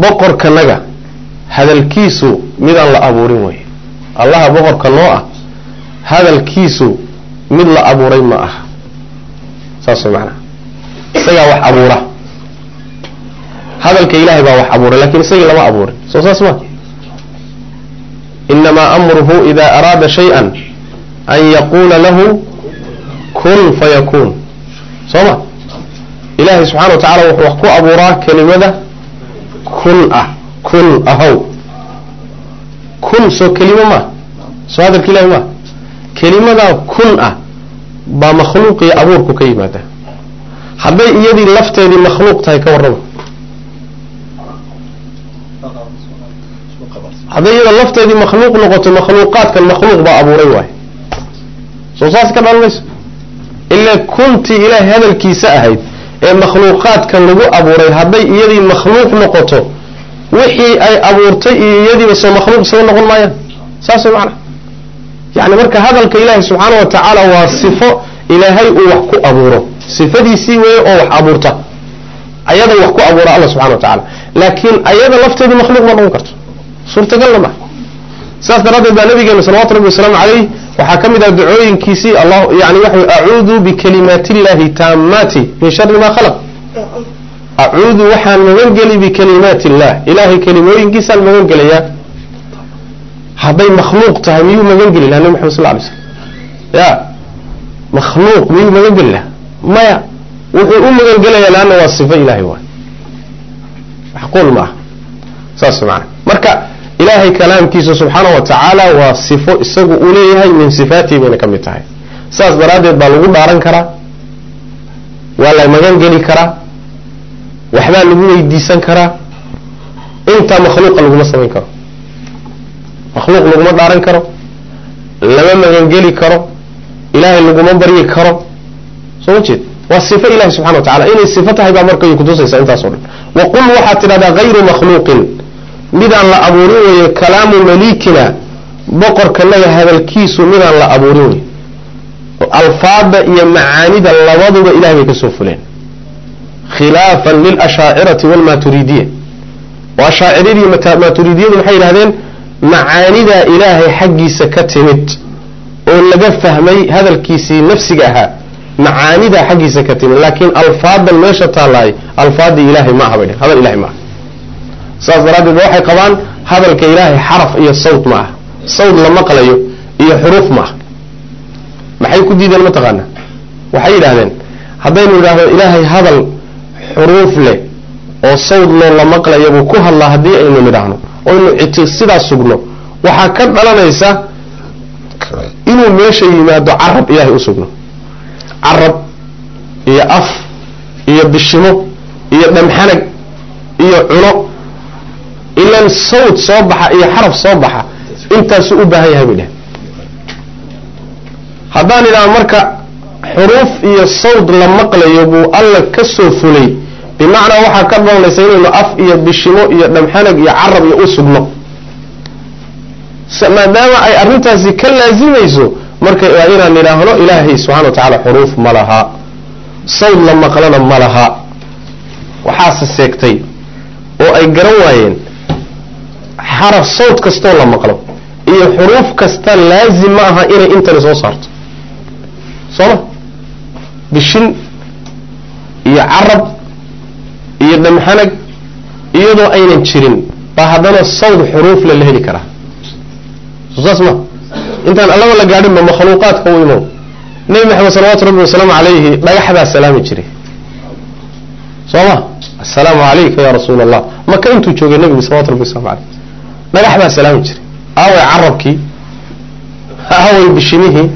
boqorkanaga hadalkiisu midaan la abuurin weeye. Allaha boqorka noo ah hadalkiisu mid la abuuray ma aha. Saas way macnaha, isagaa wax abuura, hadalka ilaahay baa wax abuuray, lakin isagii lama abuurin. Soo saas ma inamaa amruhu ida araada shay-an an yaquula lahu kun fayakuun. Soo ma ilaahay subxana wa tacala wuxuu wax ku abuuraa kelimada kun ah, kun ahow, kun soo kelimo maa, soo hadalka ilahi maa. Kelimadaa kun ah baa makhluuqiyo abuurku ka yimaada. Hadday iyadii lafteedii makhluuq tahay ka warrama, hadday iyada lafteedii makhluuq noqoto, makhluuqaadkan makhluuq baa abuuray waay. Soo saas ka dhalan mayso, ilaa kuntii ilaahay hadalkiisa ahayd ee makhluuqaadkan lagu abuuray hadday iyadii makhluuq noqoto, wixii ay abuurtay iyo iyadiiba soo makhluuq isaga noqon maayaan. Saas way macana. Yani marka hadalka ilaahay subxaana wa tacaala waa sifo ilaahay uu wax ku abuuro, sifadiisii weeye oo wax abuurta, ayada wax ku abuura alla subxana wa tacala, laakiin ayada lafteedii makhluuq ma noqon karto, suurtagalna maaha. Saas daraaddeed baa nabigeena salawatu rabbi wasalaamu caleyh waxaa ka mid ah ducooyinkiisii allah yani waxa acuudu bikalimaati illahi taamaati min shari ma khalaq. Acuudu waxaan magangeli bikalimaati illah, ilaahay kelimooyinkiisaan magangelayaa. Hadday makhluuq tahay miyuu magangeli laha nabi maxamed sal lay slam? Ya makhluuq miyuu magangeli laha? Maya, wuxuu u magangelayaa leanna waa sifo ilahay waay, macquul ma aha. Saas maana marka ilaahay kalaamkiisa subxaana wa tacaala waa sifo isagu uu leeyahay, min sifaatihi bayna ka mid tahay. Saas daraaddeed baa lagu dhaaran karaa, waa la magangeli karaa, waxbaa lagu weydiisan karaa. Intaa makhluuqa laguma samayn karo, makhluuq laguma dhaaran karo, lama magangeli karo, ilaahay laguma baryi karo. Soo ma jeed? Waa sifo Ilahi subxana wa tacala inay sifo tahay baa marka ay kutusaysaa intaasoo dhan. Waqul waxaad tidhahdaa hayru makhluuqin, midaan la abuurin weeye kalaamu malikina, boqorkanaga hadalkiisu midaan la abuurin weye. Alfaada iyo macaanida labaduba ilahay bay kasoo fuleen, khilaafan lilashaacirati walmaaturiidiya. Oo ashaaciradii maaturidiyadu maxay yidhahdeen? Macaanidaa ilaahay xaggiisa ka timid oo laga fahmay hadalkiisii nafsiga ahaa, macaanidaa xaggiisa ka timid, laakiin alfaadan meesha taalaay alfaadii ilaahay ma aha bay dhehen, hadal ilahay ma aha. Saas daraaddeed ba waxay qabaan hadalka ilaahay xaraf iyo sawt ma aha, sawt la maqlayo iyo xuruuf ma aha. Maxay ku diideen ma taqaana? Waxay yidhahdeen haddaynu yidhaahdo ilaahay hadal xuruuf leh oo sawd loo la maqlayo buu ku hadlaa, haddii aynu nidhaahno oynu sidaas sugno, waxaa ka dhalanaysa inuu meesha yimaado carab ilaahay u sugno, carab iyo af iyo bishimo iyo dhamxanag iyo cuno, ilan sawd soo baxa iyo xaraf soo baxa intaasuu u baahan yahay bay dhehen. Haddaan idhaha marka xuruuf iyo sawd la maqlayo buu alla ka soo fulay, bimacnaa waxaa ka dhalanaysa inaynu af iyo bishimo iyo dhamxanag iyo carab iyo u sugno. Maadaama ay arrintaasi ka laazimayso, marka waa inaan idhaahno ilaahay subxana wa tacaala xuruuf ma laha, sawd la maqlana ma laha. Waxaase seegtay oo ay garan waayeen xaraf sawd kastoo la maqlo iyo xuruuf kasta laazim ma aha inay intani soo saarto, sooma? Bishin iyo carab iyo dhamxanag iyadoo aynan jirin baa haddana sawd xuruufle la heli karaa. Soo saas ma intaan allaba la gaadhinba makhluuqaadka u imow. Nebi Maxamed salawaatu rabbi wasalaamu calayhi dhagax baa salaami jiray, soo ma? Assalaamu calayka ya rasuula allah. Maka intuu joogay nebigu salawatu rabbi waslamu caleyh dhagax baa salaami jiray. Aaway carabkii, aaway bishimihii,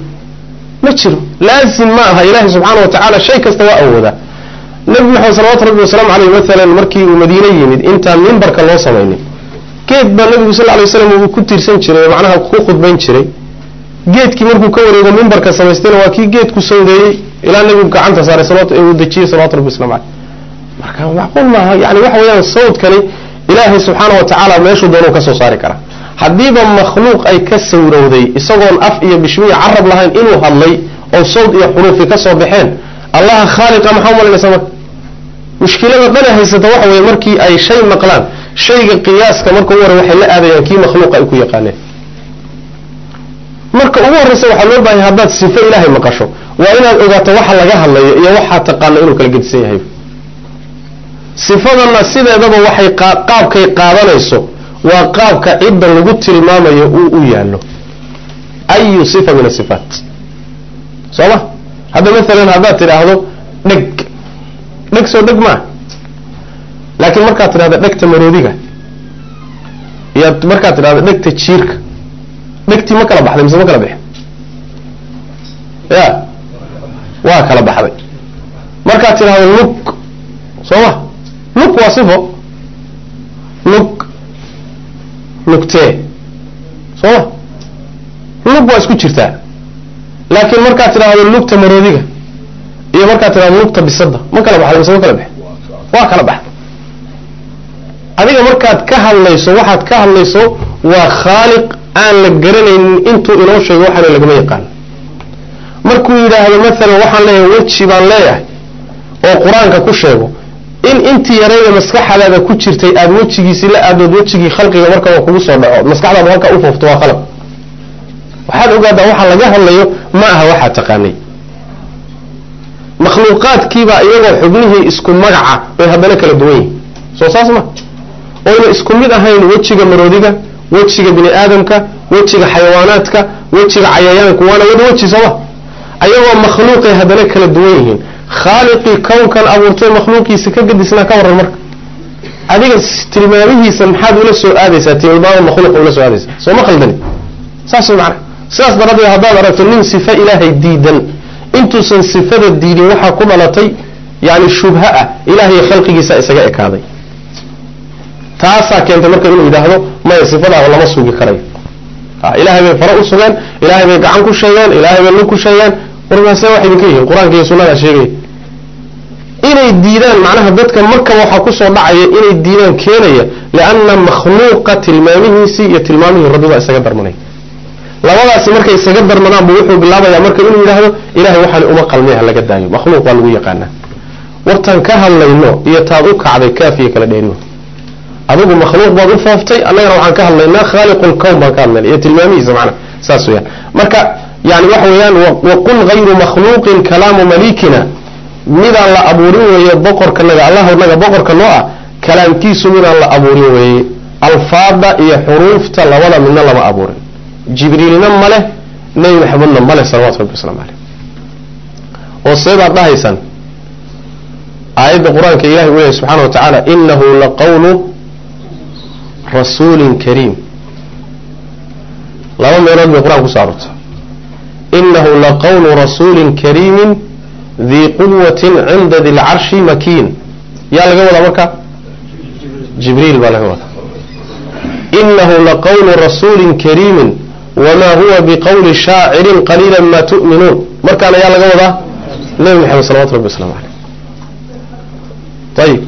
ma jiro. Laazim ma aha, ilaahay subxaana wa tacaala shay kasta waa awoodaa. Nebi Maxamed salawaatu rabbi wasalaamu caleyh maalan markii uu madiine yimid, intaan mimbarka loo samaynin, geed baa nabigu sal lay slam uu ku tiirsan jiray oo macnaha ku khudbayn jiray. Geedkii markuu ka wareego mimbarka samaystayna waa kii geedku sawdeeyey ilaa nebigu gacanta saaray uu dejiyey salawatu rabbi waslamu caleyh. Marka macquul maaha, yani waxa weeyaan sawdkani ilaahay subxaana wa tacaala meeshuu doonuu ka soo saari karaa. Haddiiba makhluuq ay ka sawrowday isagoon af iyo bishmiya carab lahayn inuu hadlay oo sawd iyo xuruufi ka soo baxeen, allaha khaaliqa maxaa umalinaysa marka? Mushkilada dhana haysata waxa weeye markii ay shay maqlaan, shayga qiyaaska marka ugu horey waxay la aadayaan kii makhluuqa ay ku yaqaaneen. Marka ugu horreysa waxaa loo baahanya haddaad sifo ilaahay maqasho waa inaad ogaato waxa laga hadlayo iyo waxaa taqaano inuu kala gedisan yahay. Sifadanna sideedaba waxay qaabkay qaadanayso waa qaabka cidda lagu tilmaamayo uu u yaallo, ayu sifa min asifaat, soo ma? Hadda maalan haddaad tidhaahdo dheg, dheg soo dheg maa, laakiin markaad tidhahdo dhegta maroodiga iyo markaad tidhahdo dhegta jiirka, dhegtii ma kala baxday mise ma kala bixin? Ya, waa kala baxday. Markaad tidhahdo lug, soo ma? Lug waa sifo, lug lugtee, soo ma? Lug waa isku jirtaa. Laakiin markaad tidhaahdo lugta maroodiga iyo markaad tidhahdo lugta bisada, ma kala baxday mise ma kala bixin? Waa kala baxday. Adiga markaad ka hadlayso waxaad ka hadlayso waa khaaliq aan la garanaynin intuu inoo sheego waxaana lagama yaqaan. Markuu yidhaahdo maalan waxaan leeyahay weji baan leeyahay oo qur-aanka ku sheego, in intii yarayda maskaxdaada ku jirtay aada wejigiisii la aadood wejigii khalqiga markaba kugu soo dhaco, maskaxdaadu halkaa u foofto, waa khalad. Waxaad ogaadaa waxa laga hadlayo ma aha waxaad taqaanay. Makhluuqaadkiibaa iyagoo xubnihii isku magaca bay haddana kala duwan yihin, soo saas ma? Oyna isku mid ahayn wejiga maroodiga, wejiga bini aadamka, wejiga xayawaanaadka, wejiga cayayaanku, waana wada weji, sooma? Ayagoo makhluuqay haddana kala duwan yihiin. Khaaliqii kownkan abuurtay makhluuqiisa ka gadisnaa ka warran. Marka adiga tilmaamihiisa maxaad ula soo aadaysaa? Tilmaama makhluuqa ula soo aadaysaa, soo ma khaldani? Saas macana. Sidaas daraaddeed haddaad aragto nin sifa ilaahay diidan, intuusan sifada diidin waxaa ku dhalatay yani shubha ah ilaahay khalqigiisa isaga ekaaday. Taasaa keentay marka inuu yidhaahdo maya sifadaa lama sugi karayo. Ilaahay bay faro u sugeen, ilaahay bay gacan ku sheegeen, ilaahay bay lug ku sheegeen. Warmaase wax idinka yihiin qur-aanka iyo sunnadaa sheegaya. Inay diidaan macnaha dadka marka waxa ku soo dhacaya inay diidaan keenaya lianna makhluuqa tilmaamihiisii iyo tilmaamihii rabbiba isaga darmanay. Labadaasi markay isaga darmadaan buu wuxuu bilaabayaa marka inuu yidhaahdo ilaahay waxaan uma qalmay ha laga daayo, makhluuq waa lagu yaqaanaa. Wartaan ka hadlayno iyo taad u kacday kaafiya kala dheeriyo. Adigu makhluuq baad u fooftay, annagana waxaan ka hadlaynaa khaaliqul kown baan ka hadlaynaa iyo tilmaamihiisa macnaha saas weeyaan. Marka yani waxa weeyaan waqul hayru makhluuqin kalaamu malikina, midaan la abuurin weeye boqorkanaga, allahnaga boqorka noo ah kalaamkiisu midaan la abuurin weeye. Alfaada iyo xuruufta labada midna lama abuurin, jibriilna ma leh, nebi maxamedna ma leh salawatu rabbi wasalaamu caleyh. Oo see baad dhahaysaan aayadda qur-aanka ilahi uu leeyahy subxaana wa tacaala inahu laqawlu rasuulin kariim. Laba meelood bay qur-aanka kuso aroortay. Inahu laqawlu rasuulin kariimin dii quwatin cinda di lcarshi makiin. Yaa laga wadaa marka? Jibriil baa laga wadaa. Inahu laqawlu rasuulin kariimin wamaa huwa biqawli shaacirin qaliila ma tu'minuun. Markaana yaa laga wadaa? Nebi maxamed salawatu rabbi waslamu caleyh. Ayib,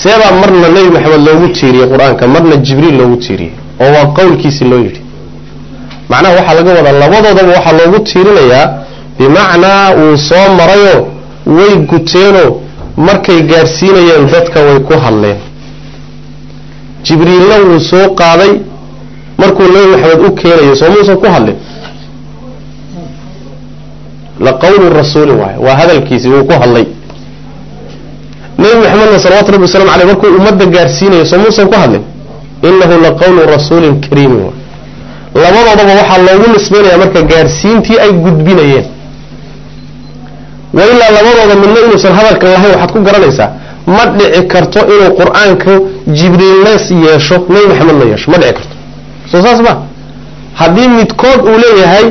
seebaa marna nebi maxamed loogu tiiriyey qur-aanka, marna jibriil loogu tiiriyey oo waa qowlkiisii loo yidhi. Macnaha waxaa laga wadaa labadoodaba waxaa loogu tiirinayaa bimacnaa wuu soo marayoo way guteenoo markay gaadhsiinayeen dadka way ku hadleen. Jibriilna wuu soo qaaday markuu nebi maxamed u keenayo, soo muusan ku hadlin? La qawlu rasuuli waaye, waa hadalkiisii wuu ku hadlay. Nebi maxamedna salawatu rabbi waslamu aleyh markuu ummadda gaadhsiinayo soo muusan ku hadlin? Inahu laqawlu rasuulin kariimin waay. Labadoodaba waxaa loogu nisbaynaya marka gaadhsiintii ay gudbinayeen. Wa ilaa labadooda midna inuusan hadalkan lahayn waxaad ku garanaysaa ma dhici karto inuu qur-aanku jibriilna yeesho nebi maxamedna yeesho, ma dhici karto. Soo saas ma haddii midkood uu leeyahay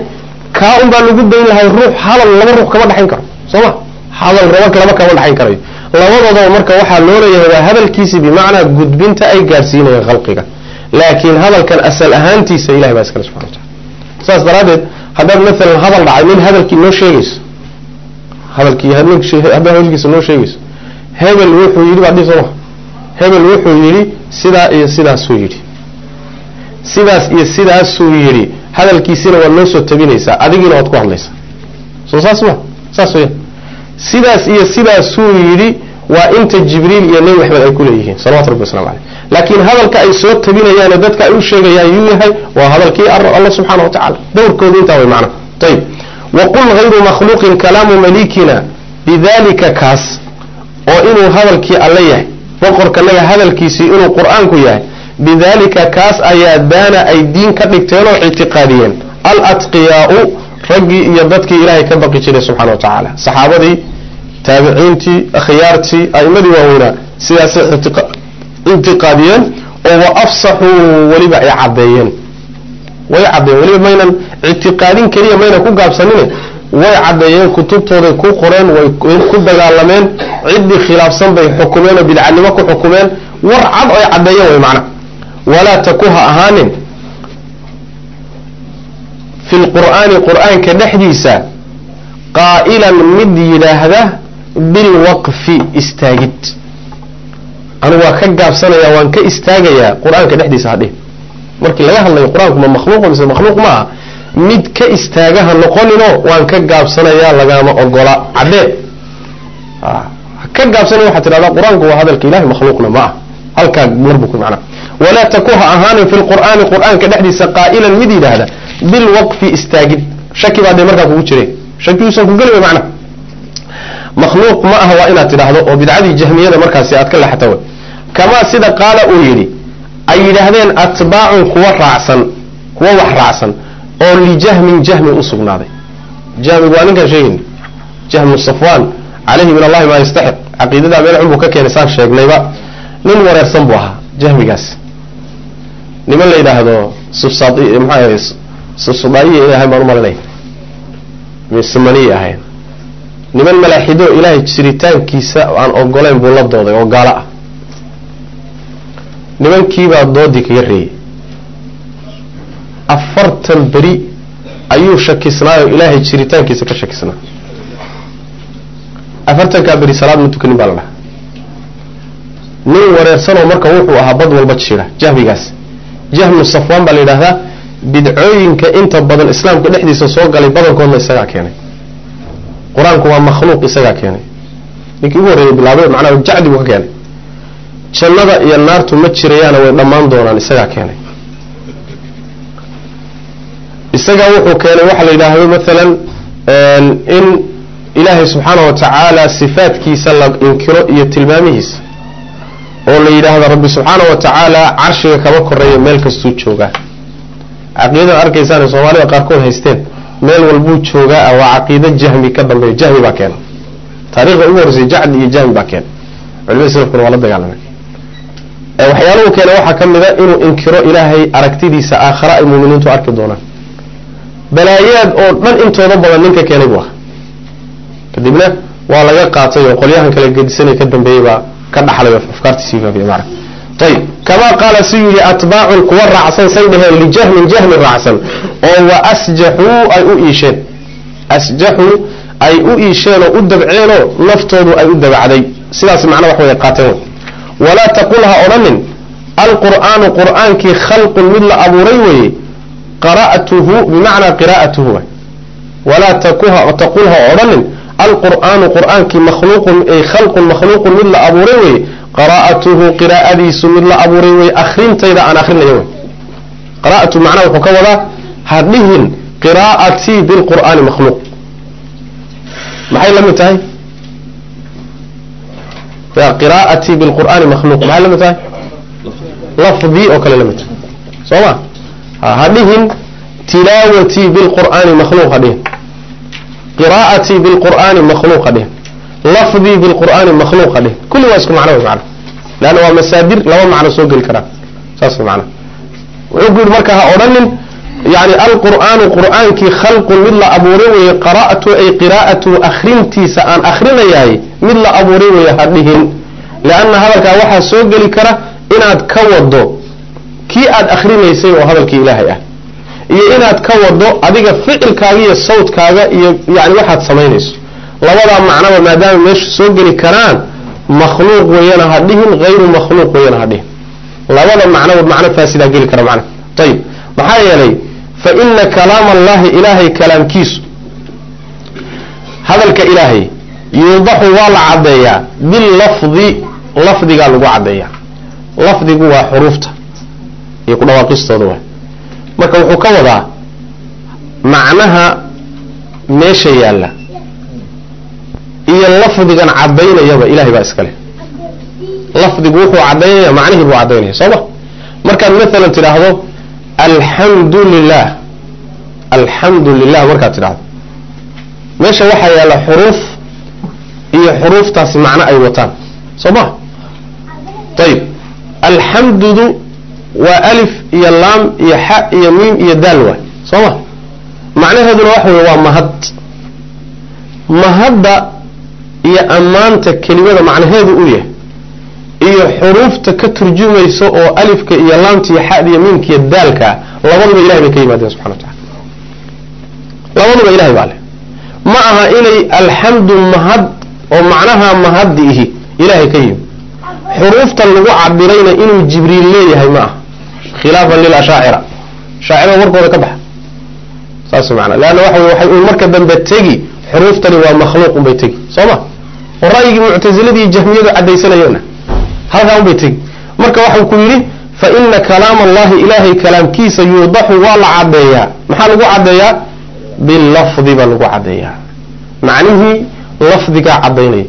kaa unbaa lagu dayn lahay ruux hadal laba ruux kama dhexayn karo, soo ma hadal laba kama dhexayn karayo. Labadoodaba marka waxaa loo leeyahay waa hadalkiisii bimacnaa gudbinta ay gaadhsiinayeen khalqiga, laakiin hadalkan asal ahaantiisa ilahay baa iskale subxana wa tacala. Saas daraaddeed haddaad maalan hadal dhacay nin hadalkii noo sheegayso, hadalkii haddaad hadalkiisa noo sheegayso, hebel wuxuu yidhi baad dhihi soo ma, hebel wuxuu yidhi sidaa iyo sidaasuu yidhi, sidaas iyo sidaasuu yidhi, hadalkiisina waad noo soo tabinaysaa, adigiina waad ku hadlaysaa. Soo saas ma saas weeyaan. Sidaas iyo sidaasuu yidhi waa inta jibriil iyo nebi maxamed ay ku leeyihiin salawatu rabbi waslamu caleyh. Laakiin hadalka ay soo tabinayaane dadka ay u sheegayaan yuu yahay waa hadalkii alla subxaana wa tacala. Dowrkoodu intaa way macna. Ayib, waqul hayru makhluuqin kalaamu malikina bidalika, kaas oo inuu hadalkii alle yahay, boqorkanaga hadalkiisii inuu qur-aanku yahay, bidalika kaas ayaa daana ay diin ka dhigteen oo ictiqaadiyeen alatqiyaau, raggii iyo dadkii ilaahay ka baqi jiray subxana wa tacaala, saxaabadii, taabiciintii, akhyaartii, a'imadii waaweynaa sidaasay ictiqaadiyeen oo wa afsaxuu weliba ay caddeeyeen. Way caddeeyeen weliba, maynan ictiqaadin keliya maynan ku gaabsanine, way caddeeyeen, kutubtooday ku qoreen, way ku dagaalameen, ciddii khilaafsan bay xukumeen oo bidcanimo ku xukumeen. War cad ay caddeeyeen way macna. Walaa taku ha ahaanin fi lqur'aani qur'aanka dhexdiisa qaa'ilan mid yidhaahda bilwaqfi istaagid. Anigu waa ka gaabsanayaa, waan ka istaagayaa qur-aanka dhexdiisa hadhihi. Markii laga hadlayo qur-aanku ma makhluuq mise makhluuq ma aha, mid ka istaaga ha noqoninoo waan ka gaabsanayaa lagama ogola. Caddee ka gaabsanaya, waxaad tidhahdaa qur-aanku waa hadalka ilahi, makhluuqna ma ah. Halkaa marbu ku macnaa. Walaa taku ha ahaanin fi lqur'aani qur-aanka dhexdiisa qaa'ilan mid yidhaahda bilwaqfi istaagid. Shaki baa dee markaa kugu jiray, shaki uusan ku geli way macna. Makhluuq ma aha waa inaad tidhaahdo oo bidcadii jahmiyada markaasi aad ka leexata way. Kamaa sida qaala uu yidhi ay yidhaahdeen atbaacun kuwa raacsan, kuwa wax raacsan oo lijahmin jahmi u sugnaaday. Jahmigu waa ninkaan sheegayna, jahmu safwaan calayhi min allahi maa yastaxiq, caqiidadaa meel xun buu ka keenay saan sheegnayba. Nin wareersan buu ahaa jahmigaas. Niman la yidhaahdo maxaa subsudaayiya inay ahayn baan umalanaya, misemaniya ahayn, niman malaaxido ilaahay jiritaankiisa aan ogolayn buu la dooday oo gaalo ah. Nimankiibaa doodii kaga reeyey. 40 beri ayuu shakisnaayo ilaahay jiritaankiisa ka shakisnaa. 40 beri salaad ma tukanin baa la dhahaa. Nin wareersanoo marka wuxuu ahaa bad walba jira jahmigaas, jahmu safwaan baa la yidhahdaa. Bidcooyinka inta badan islaamka dhexdiisa soo galay badankoodna isagaa keenay. Qur-aanku waa makhluuq isagaa keenay, ninkii ugu horreeyay bilaabay macnaha jacdi buu ka keenay. Jannada iyo naartu ma jirayaana way dhammaan doonaan isagaa keenay. Isagaa wuxuu keenay waxa la yidhaahdo maalan in ilaahay subxaana wa tacaala sifaadkiisa la inkiro iyo tilmaamihiisa, oo la yidhaahdo rabbi subxaana wa tacaala carshiga kama koreeyo, meel kastuu joogaa. Caqiidada arkaysaan ee soomaalida qaarkood haysteen meel walbuu joogaa waa caqiido jahmi ka dambeeya. Jahmi baa keena taariikhda ugu horreysay, jacdi iyo jahmi baa keena. Culimada salafkuna waa la dagaalamay. Waxyaalahu keena waxaa ka mid a inuu inkiro ilaahay aragtidiisa aakhara ay muuminiintu arki doonaan. Balaayaad oo dhan intooda badan ninka keenay buu ahaa. Kadibna waa laga qaatay oo qolyahan kala gedisanay ka dambeeyey baa ka dhaxlay oo afkaartiisii faafiyay macna. Ayib, kamaa qaala si yidhi atbaacun kuwa raacsan say dhaheen lijahmin jahmi raacsan oo wa asjaxuu ay u iisheen, asjaxuu ay u iisheen oo u dabceenoo naftoodu ay u dabacday, sidaas macna wax way qaateen. Walaa taqul ha odhanin alqur'aanu qur'aankii khalqun mid la abuuray weeye, qara'tuhu bimacnaa qiraa'atuhu waay. Walaa taqul ha odhanin alqur'aanu qur'aankii makhluuqun ay khalqun makhluuqun mid la abuuray weeye, qaraa'atuhu qiraa'adiisu mid la abuuray weeye, akhrintayda aan akhrinayo wey. Qiraa'atu macnaha wuxuu ka wadaa ha dhihin qiraa'atii bilqur'aani makhluuq. Maxay la mid tahay? Ya qiraa'atii bilqur'aani makhluuq maxay la mid tahay? Lafdii oo kale la mid tahay, soo ma? Ha dhihin tilaawatii bilqur'aani makhluuq, ha dhihin qiraa'atii bilqur'aani makhluuq, ha dhihin lafdii bilqur'aani makhluuq, ha dhihin. Kulli waa isku macno wey macna, leanna waa masaadir laba macno soo geli karaan, saas macna. Wuxuu ku yidhi marka ha odhanin yani alqur'aanu qur'aankii khalqun mid la abuuray weeye, qara'tu ay qiraa'atu akhrintiisa aan akhrinayahay mid la abuuray weeye ha dhihin, leanna hadalkaa waxaa soo geli kara inaad ka wado kii aad akhrinaysay oo hadalkii ilaahay ah, iyo inaad ka wado adiga ficilkaaga iyo sawdkaaga iyo yani waxaad samaynayso. Labadaa macnaba maadaama meesha soo geli karaan, makhluuq weeyana ha dhihin, hayru makhluuq weeyana ha dhihin. Labada macnoba macno faasidaa geli kara macna. Ayib, maxaa yeelay fa ina kalaama allahi ilaahay kalaamkiisu, hadalka ilaahay yuudaxu waa la caddeeyaa bilafdi, lafdigaa lagu caddeeyaa. Lafdigu waa xuruufta iyo ku dhawaaqistooda waay. Marka wuxuu ka wadaa macnaha meesha yaalla iyo lafdigan caddaynayaba ilahay baa iskale. Lafdigu wuxuu caddaynaya macnihii buu caddaynaya, soo ma? Markaad maalan tidhaahdo alxamdu lilah, alxamdu lilah markaad tidhaahdo meesha waxaa yaalla xuruuf iyo xuruuftaasi macno ay wataan, soo ma? Ayib, alxamdudu waa alif iyo laam iyo xa iyo miim iyo daal waay, soo ma? Macnaheeduna waxa wey waa mahad. Mahadda iyo ammaanta kelimada macnaheedu uu yahay iyo xuruufta ka turjumaysa oo alifka iyo laamta iyo xada iyo miimka iyo daalka, labaduba ilahay bay ka yimaadeen subxana wa tacala, labaduba ilahay baa leh. Ma aha inay alxamdu mahad oo macnaha mahaddi ihi ilaahay ka yimi, xuruufta lagu cabirayna inuu jibriil leeyahay ma aha, khilaafan lilashaacira, shaacirada warkooda ka baxa saas macana. Leanna waxa wey waxay uun marka dambe tegi xuruuftani waa makhluuq unbay tegi, soo ma? Oo ra'yigii muctasiladii jahmiyadu caddaysanayona halkaa unbay tegi. Marka waxau ku yidhi fa ina kalaama allahi ilaahay kalaamkiisa yuudaxu waa la caddeeyaa. Maxaa lagu caddeeyaa? Bilafdi baa lagu caddeeyaa. Macnihii lafdigaa caddaynaya,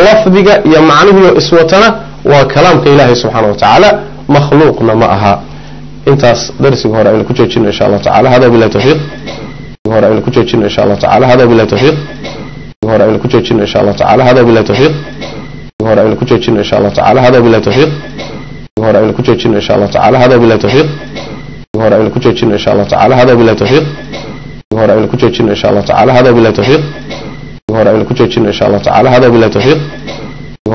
lafdiga iyo macnihiioo iswatana waa kalaamka ilaahay subxaana wa tacaala, makhluuqna ma aha. Intaas darsiga hore aynu ku joojino insha allah tacala. Hada billahi tawfiiq. Hore aynu ku joojino insha allah tacala. Hada billahi tawfiiq. Hore aynu ku joojino insha allah tacala. Hada billahi tawfiiq. Hore aynu ku joojino insha allah tacala. Hada billahi tawfiiq. Hore aynu ku joojino insha allah tacala. Hada billahi tawfiiq. Hore aynu ku joojino insha allah tacala. Hada billahi tawfiiq. Hore aynu ku joojino insha allah tacala. Hada billahi tawfiiq. Hore aynu ku joojino insha allah tacala. Hada billahi tawfiiq.